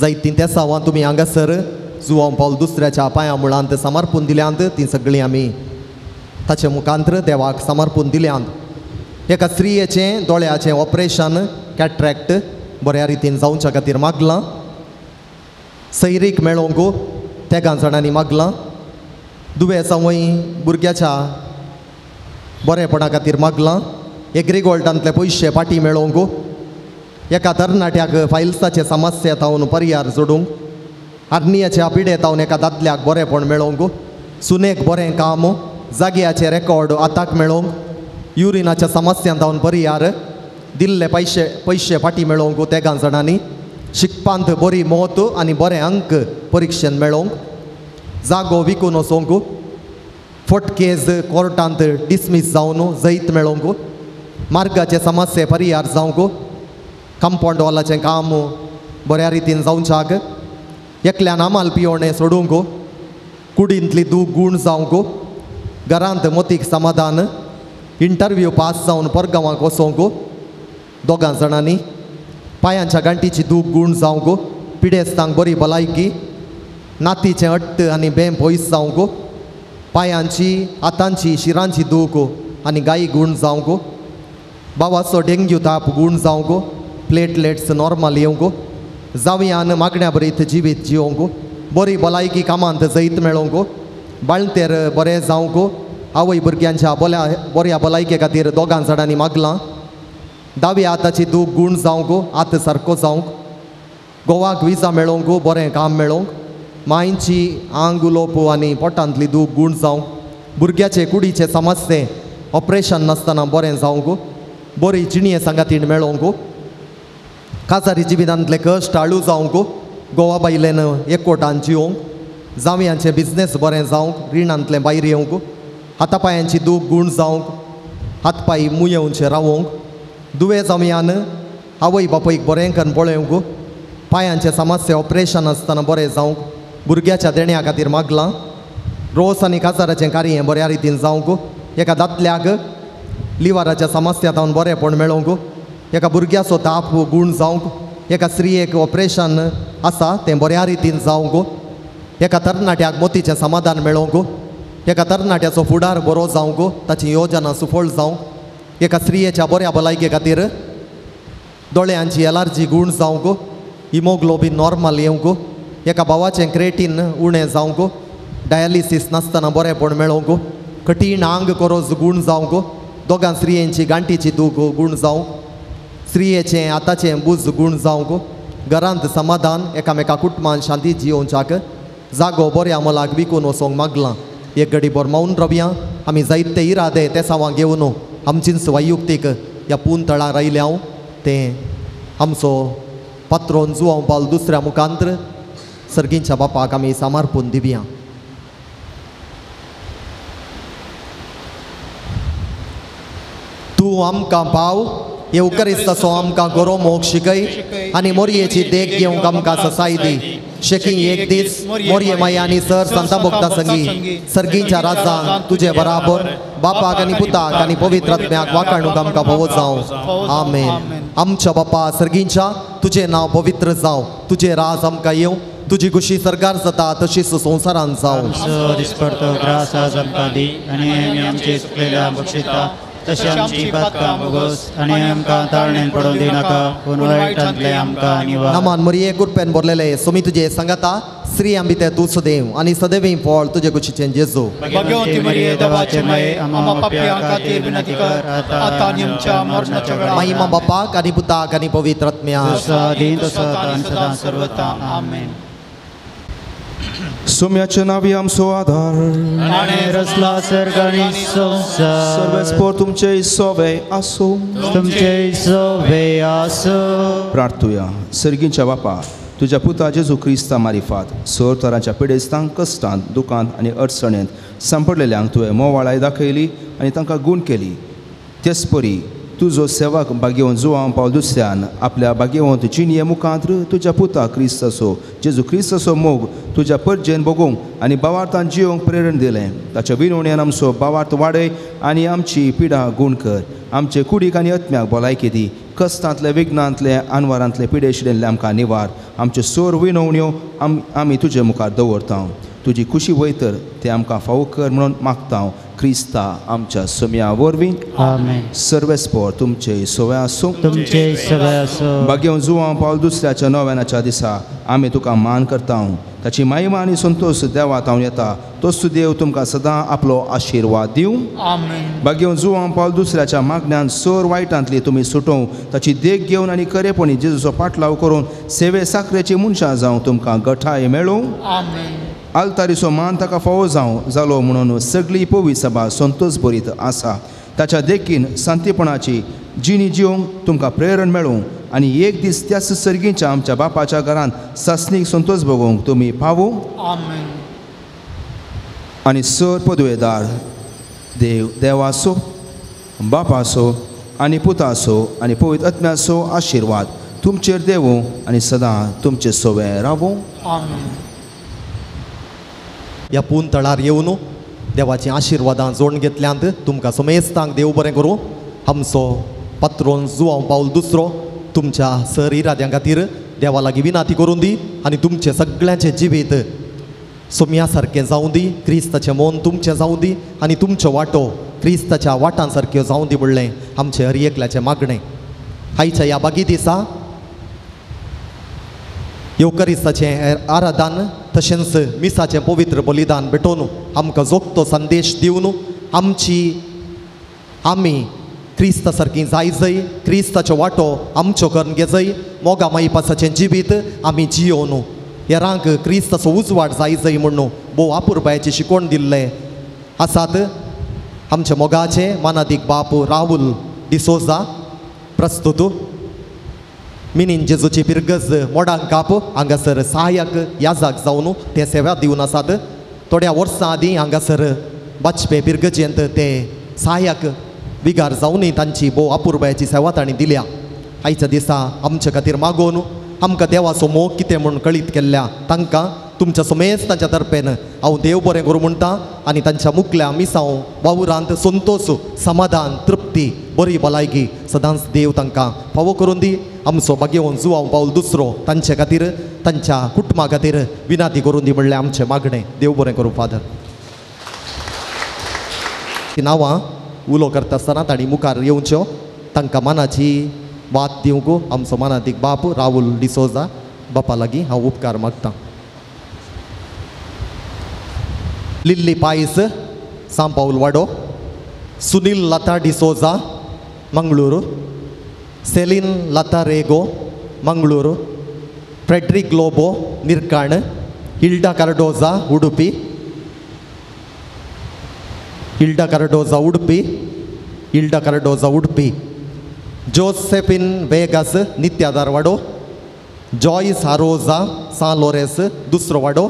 जायतीं तेसांवां तुमी हांगासर जुवांव पावल दुसऱ्याच्या पांया मुळांत समर्पून दिल्यांत तीं सगळीं आमी ताचे मुखांत्र देवाक समर्पून दिल्यांत. एका स्त्रियेचें दोळ्याचें ऑपरेशन कॅट्रॅक्ट बऱ्या रितीन जावच्या खातीर मागलां. सैरीक मेळोवंक तेगां जाणांनी मागलां. दुयेंसां वंय भुरग्याच्या बरेपणा खातीर मागलां. एग्रीगोल्डांतले पयशे फाटीं मेळोवंक, एका तरणाट्याक फायल्साचे समस्या तावन पर्यार जोडूंक, आग्नियाच्या पिडे तावन एका दादल्याक बरेपण मेळोवंक, सुनेक बरें काम, जाग्याचे रेकॉर्ड आताक मेळोवंक, युरिनाच्या समस्यां तावन पर्यार, दिल्ले पयशे पयशे फाटीं मेळोवंक तेगां जाणांनी, शिकपांत बरी मोत आनी बरे अंक परिक्षेन मेळोवंक, जागो विकून वचोंक, फटकेज कोर्टांत डिसमीस जावन जैत मेळोवंक, मार्गाचे समस्ये परिहार जावंक, कंपावंड वॉलाचें काम बऱ्या रितीन जावच्याक, एकल्यान आमाल पियोणें सोडूंक, कुडींतली दूख गूण जावंक, घरांत मोतीक समाधान, इंटरव्यू पास जावन परगांवाक वचोंक दोगां जाणांनी, पांयांच्या गांठीची दूख गूण जावंक, पिडेस्तांक बरी भलायकी, नातीचें अट्ट आनी बें पयस जावंक, पांयांची हातांची शिरांची दूख आनी गायी गूण जावंक, बावाचो डेंग्यू ताप गूण जावंक, प्लेटलेट्स नॉर्मल येवंक, जावयान मागण्या बरीत जिवीत जिवंक, बरी भलायकी कामांत जैत मेळोवंक, बाळंतेर बरें जावंक, आवय भुरग्यांच्या बऱ्या भलायके खातीर दोगां जाणांनी मागलां. दाव्या हाताची दूख गूण जावंक, हात सारको जावंक, गोवाक विजा मेळोवंक, बरें काम मेळोवंक, मांयची आंग उलोवप आनी पोटांतली दूख गूण जावंक, भुरग्याचे कुडीचे समस्ये ऑपरेशन नासतना बरें जावंक, बरी जिणये सांगातीण मेळोवंक, काजारी जिवितांतले कश्ट आळू जावंक, गोवा बायलेन एकवटान जिवंक, जावयांचे बिजनेस बरें जावंक, रिणांतलें भायर येवंक, हातापायांची दूख गूण जावंक, हातपांय मुयेवचे रावोंक, दुवे जावयान आवय बापायक बरें करून पळोवंक, पांयांचे समस्या ऑपरेशन आसतना बरें जावंक, भुरग्याच्या देण्या खातीर मागलां. रोस आनी काजाराचें कार्य बऱ्या रितीन जावंक, एका दादल्याक लिवराच्या समस्या तावन बरेंपण मेळोवंक, एका भुरग्याचो ताप गूण जावंक, एका स्त्रियेक ऑपरेशन आसा तें बऱ्या रितीन जावंक, एका तरणाट्याक मोतीचें समाधान मेळोवंक, एका तरणाट्याचो फुडार बरो जावंक, ताची योजना सुफळ जावंक, एका स्त्रियेच्या बऱ्या भलायके खातीर दोळ्यांची एलर्जी गूण जावंक, हिमोग्लोबीन नॉर्मल येवंक, एका भावाचें क्रेटीन उणें जावंक, डायलिसीस नासतना बरेंपण मेळोवंक, कठीण आंग कोरोज गूण जावंक, दोगां स्त्रियेंची गांठीची दूख गूण जावंक, स्त्रियेचें हाताचें बूज गूण जावंक, घरांत समाधान, एकामेका कुटुंबान शांती जियोवच्याक, जागो बऱ्या मोलाक विकून वचोंक मागलां. एक घडी बोर मौन रवया. आमी जायते इरादे तेसांवां घेवन आमचींच वैयुक्तीक ह्या पून तळार आयल्या हांव तें आमचो पात्रोन जुवांव पावल दुसऱ्या मुखांत्र सर्गींच्या बापाक आमी समर्पून दिवया. तूं आमकां पाव येवकरिस्ताचो आमकां गोरो मोग शिकय आनी मोरयेची देख घेवंक आमकां ससाय दी. शेकी एक दीस मोरये माया आनी सर संता भोगता संगी सर्गीच्या राजान तुजे बराबर बापाक आनी पुताक आनी पवित्र आत्म्याक वाखाणूंक आमकां भोव जावं. आमेन. आमच्या बापा सर्गींच्या, तुजें नांव पवित्र जावं, तुजें राज आमकां येवं, तुजी खुशी सरकार जाता तशीच संवसारान जावं. दिसपडतो ग्रास आज आमकां दी आनी आमी आमचे चुकलेल्या बक्षिता तशें आमची पातकां भोगोस आनी आमकां ताळणेन पडोवन दिनाका पूण वायटांतलें आमकां निवार. नामान मरिये कृपेन भरलेले सोमी तुजे सांगाता, स्त्री आंबिते तूं सदैव आनी सदैव फळ तुजे कुशीचें जेजू. भगवती मरिये देवाचे माये, आम्हा पाप्यां खातीर विनंती कर आतां आनी आमच्या मरणाच्या वेळार. महिमा बापाक आनी पुताक आनी पवित्र आत्म्याक, जसो आदीं तसो आतां आनी सदां सर्वथा. आमेन. सोम्याच्या नावी आमचो आधार आनी रचला सर्ग आनी संवसार. सर्वेस्पोर तुमचे सोवे आसूं. तुमचे सोवे आसूं. प्रार्थुया. सर्गींच्या बापा, तुज्या पुता जेजू क्रिस्ता मारिफात सोर तरांच्या पिडेस्तांक कश्टांत दुकांत आनी अडचणेंत सांपडलेल्यांक तुवें मोवाळाय दाखयली आनी तांकां गूण केली. तेच परी तुजो सेवक बागेवन जुवांव पावल दुसऱ्यान आपल्या बागेवंत जिणये मुखांत तुज्या पुता क्रिस्ताचो जेजू क्रिस्ताचो मोग तुज्या परजेन भोगूंक आनी बावार्थान जियोंक प्रेरण दिलें. ताच्या विनवणेन आमचो बावार्थ वाडय आनी आमची पिडा गूण कर. आमचे कुडीक आनी आत्म्याक भलायकी दी. कश्टांतले विघ्नांतले आनवारांतले पिडेशिल्ले आमकां निवार. आमच्यो सोर विनवण्यो आमी तुजे मुखार दवरता. तुजी खुशी वयतर ते आमकां फावो कर म्हणून मागता क्रिस्ता आमच्या सोम्या वरवीं. आमेन. सर्वेस्पोर तुमचे सोवे आसूं. तुमचे सोवे आसूं. बागेवन जुवांव पावल दुसऱ्याच्या नव्यानाच्या दिसा आमी तुका मान करता. ताची महिमा आनी संतोश देवा तावन येता. तोच देव तुमकां सदां आपलो आशिर्वाद दिवं. आमेन. बागेवन जुवांव पावल दुसऱ्याच्या मागण्यान सोर वायटांतली तुमी सुटोवं. ताची देख घेवन आनी खरेपणी जेजूचो पाटलाव करून सेवे साखरेची मनशां जावं तुमकां गठाय मेळूं. आमेन. आल्तारीचो मान ताका फावो जावं जालो म्हणून सगळी पवी सभा संतोष भरीत आसा. ताच्या देखीन शांतीपणाची जिणी जिवंक तुमकां प्रेरण मेळूं आनी एक दीस त्याच सर्गीच्या आमच्या बापाच्या घरांत सासणीक संतोष भोगोवंक तुमी पावूं. आमेन. आनी सर पदवेदार देव देवाचो बापाचो आनी पुताचो आनी पवित्र आत्म्याचो आशिर्वाद तुमचेर देवूं आनी सदां तुमचे सोवे रावूं. आमेन. ह्या पून तळार येवन देवाचीं आशिर्वादां जोडून घेतल्यांत तुमकां समेस्तांक देव बरें करूं. आमचो पात्रोन जुवांव पावल दुसरो तुमच्या सर इराद्यां खातीर देवा लागीं विनाती करून दी आनी तुमचें सगळ्यांचें जिवीत सोम्या सारकें जावं दी. क्रिस्ताचें मन तुमचें जावं दी आनी तुमच्यो वाटो क्रिस्ताच्या वाटां सारक्यो जावं दी म्हणलें आमचें हर एकल्याचें मागणें. आयच्या ह्या बागी दिसा येवकरिस्ताचें आराधन तशेंच मिसाचें पवित्र बलिदान भेटोवन आमकां जोगतो संदेश दिवन आमची आमी क्रिस्ता सारकी जाय जय क्रिस्ताच्यो वाटो आमच्यो करून घेजय मोगा माईपासाचें जिवीत आमी जियोवन हेरांक क्रिस्ताचो उजवाड जाय जय म्हणून भोव आपुरबायाची शिकवण दिल्ले आसात. आमच्या मोगाचे मानादीक बाप राहुल डिसोजा प्रस्तुत मिनीन जेजूची पिरगज मोडांक काप हांगासर सहायक याजाक जावन ते सेवा दिवन आसात. थोड्या वर्सां आदीं हांगासर वाजपे पिरगजेंत ते सहायक विगार जावनूय तांची भोव अपुरबायाची सेवा तांणी दिल्या. आयच्या दिसा आमचे खातीर मागोवन आमकां देवाचो मोग कितें म्हूण कळीत केल्ल्या तांकां तुमच्या समेस्त तांच्या तर्फेन हांव देव बरें करूं म्हणटा आनी तांच्या मुखल्या मिसांव वावरांत संतोश समाधान तृप्ती बरी भलायकी सदांच देव तांकां फावो करून दी. आमचो बागेवन जुवांव पावल दुसरो तांचे खातीर तांच्या कुटुंबा खातीर विनाती करून दी म्हणल्यार आमचें मागणें. देव बरें करूं फादर. ती नांवां उलो करता आसतना तांणी मुखार येवच्यो तांकां मनाची वात दिवंक आमचो मनातीक बाप राहुल डिसोजा बापा लागीं हांव उपकार मागतां. लिल्ली पायस सांपावल वाडो, Sunil Lata D'Souza Mangalore, Celine Lata Rego Mangalore, Frederick Lobo Nirkan, Hilda Cardoza Udupi, Hilda Cardoza Udupi, Hilda Cardoza Udupi, Josephine Vegas नित्यादार वाडो, जॉयस हारोजा सान लोरेस दुसरो वाडो.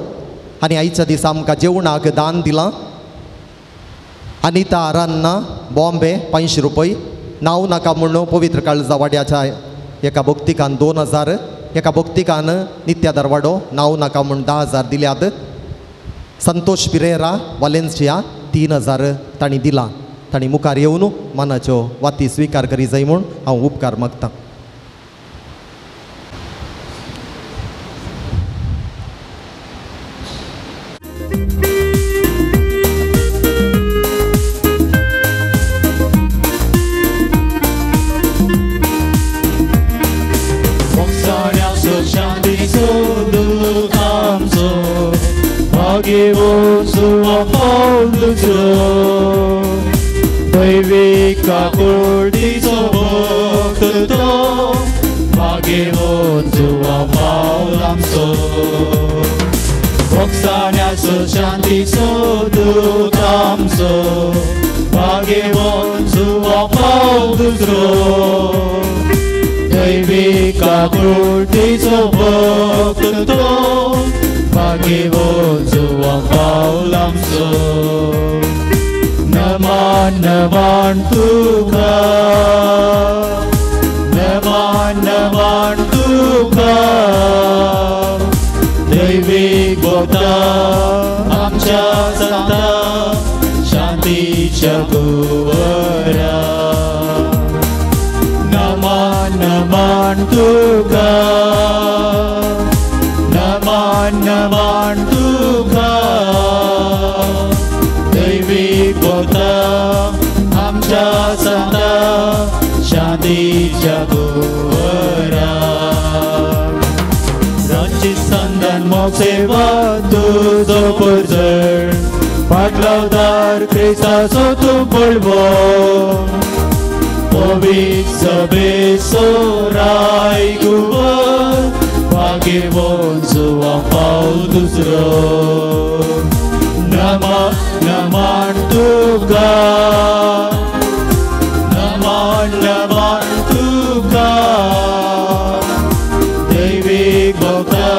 आनी आयच्या दिसा आमकां जेवणाक दान दिलां अनिता अरान्ना बॉम्बे 500 रुपये. नांव नाका म्हूण पवित्र काळजा वाड्याच्या एका भक्तिकान 2000, एका भक्तिकान नित्यादार वाडो नांव नाका म्हूण 10,000 दिल्यात. संतोष पिरेरा वालेन्सिया 3000 तांणी दिलां. तांणी मुखार येवन मनाच्यो वाती स्विकार करी जाय म्हूण हांव उपकार मागतां. जेजू शांतीचो दूत आमचो भाग्यवंत जुवां पावल दुसरो दैवी काकुळटीचो भक्त तो भाग्यवंत जुवां पावल आमचो नमन नमन तुका नमन नमन तुका दैवीक भक्ता आमच्या संता शांतीच्या कुंवरा नमन नमन तुका नमन नमन तुका दैवीक भक्ता आमच्या संता शांतीच्या कुंवरा रंजित संदान मोग सेवा तुजो परजळ पाटलावदार क्रिस्ताचो तूं पळवो पवित्र सभेचो रायकुंवर भाग्यवंत जुवां पावल दुसरो नमन नमन तुका नमन नमन तुका दैवीक भक्ता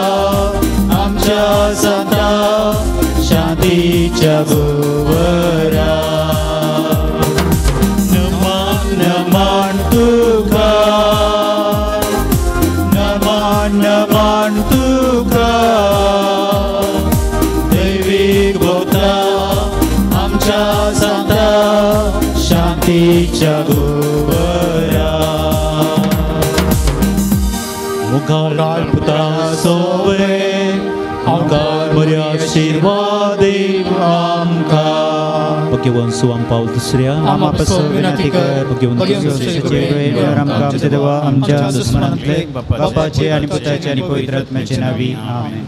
आमच्या संता शांतीच्या कुंवरा नमन नमन तुका नमन नमन तुका दैवीक भक्ता आमच्या संता शांतीच्या कुंवरा मुखार पुता सोवे आमकां बऱ्या आशिर्वाद आमकां भगवंत सुवां पावल दुसऱ्या आमा पासून विनंती कर आमच्या देवा आमच्या दुस्मनांतले बापाचे आणि पुताचे आणि पवित्र आत्म्याचे नावी आमेन.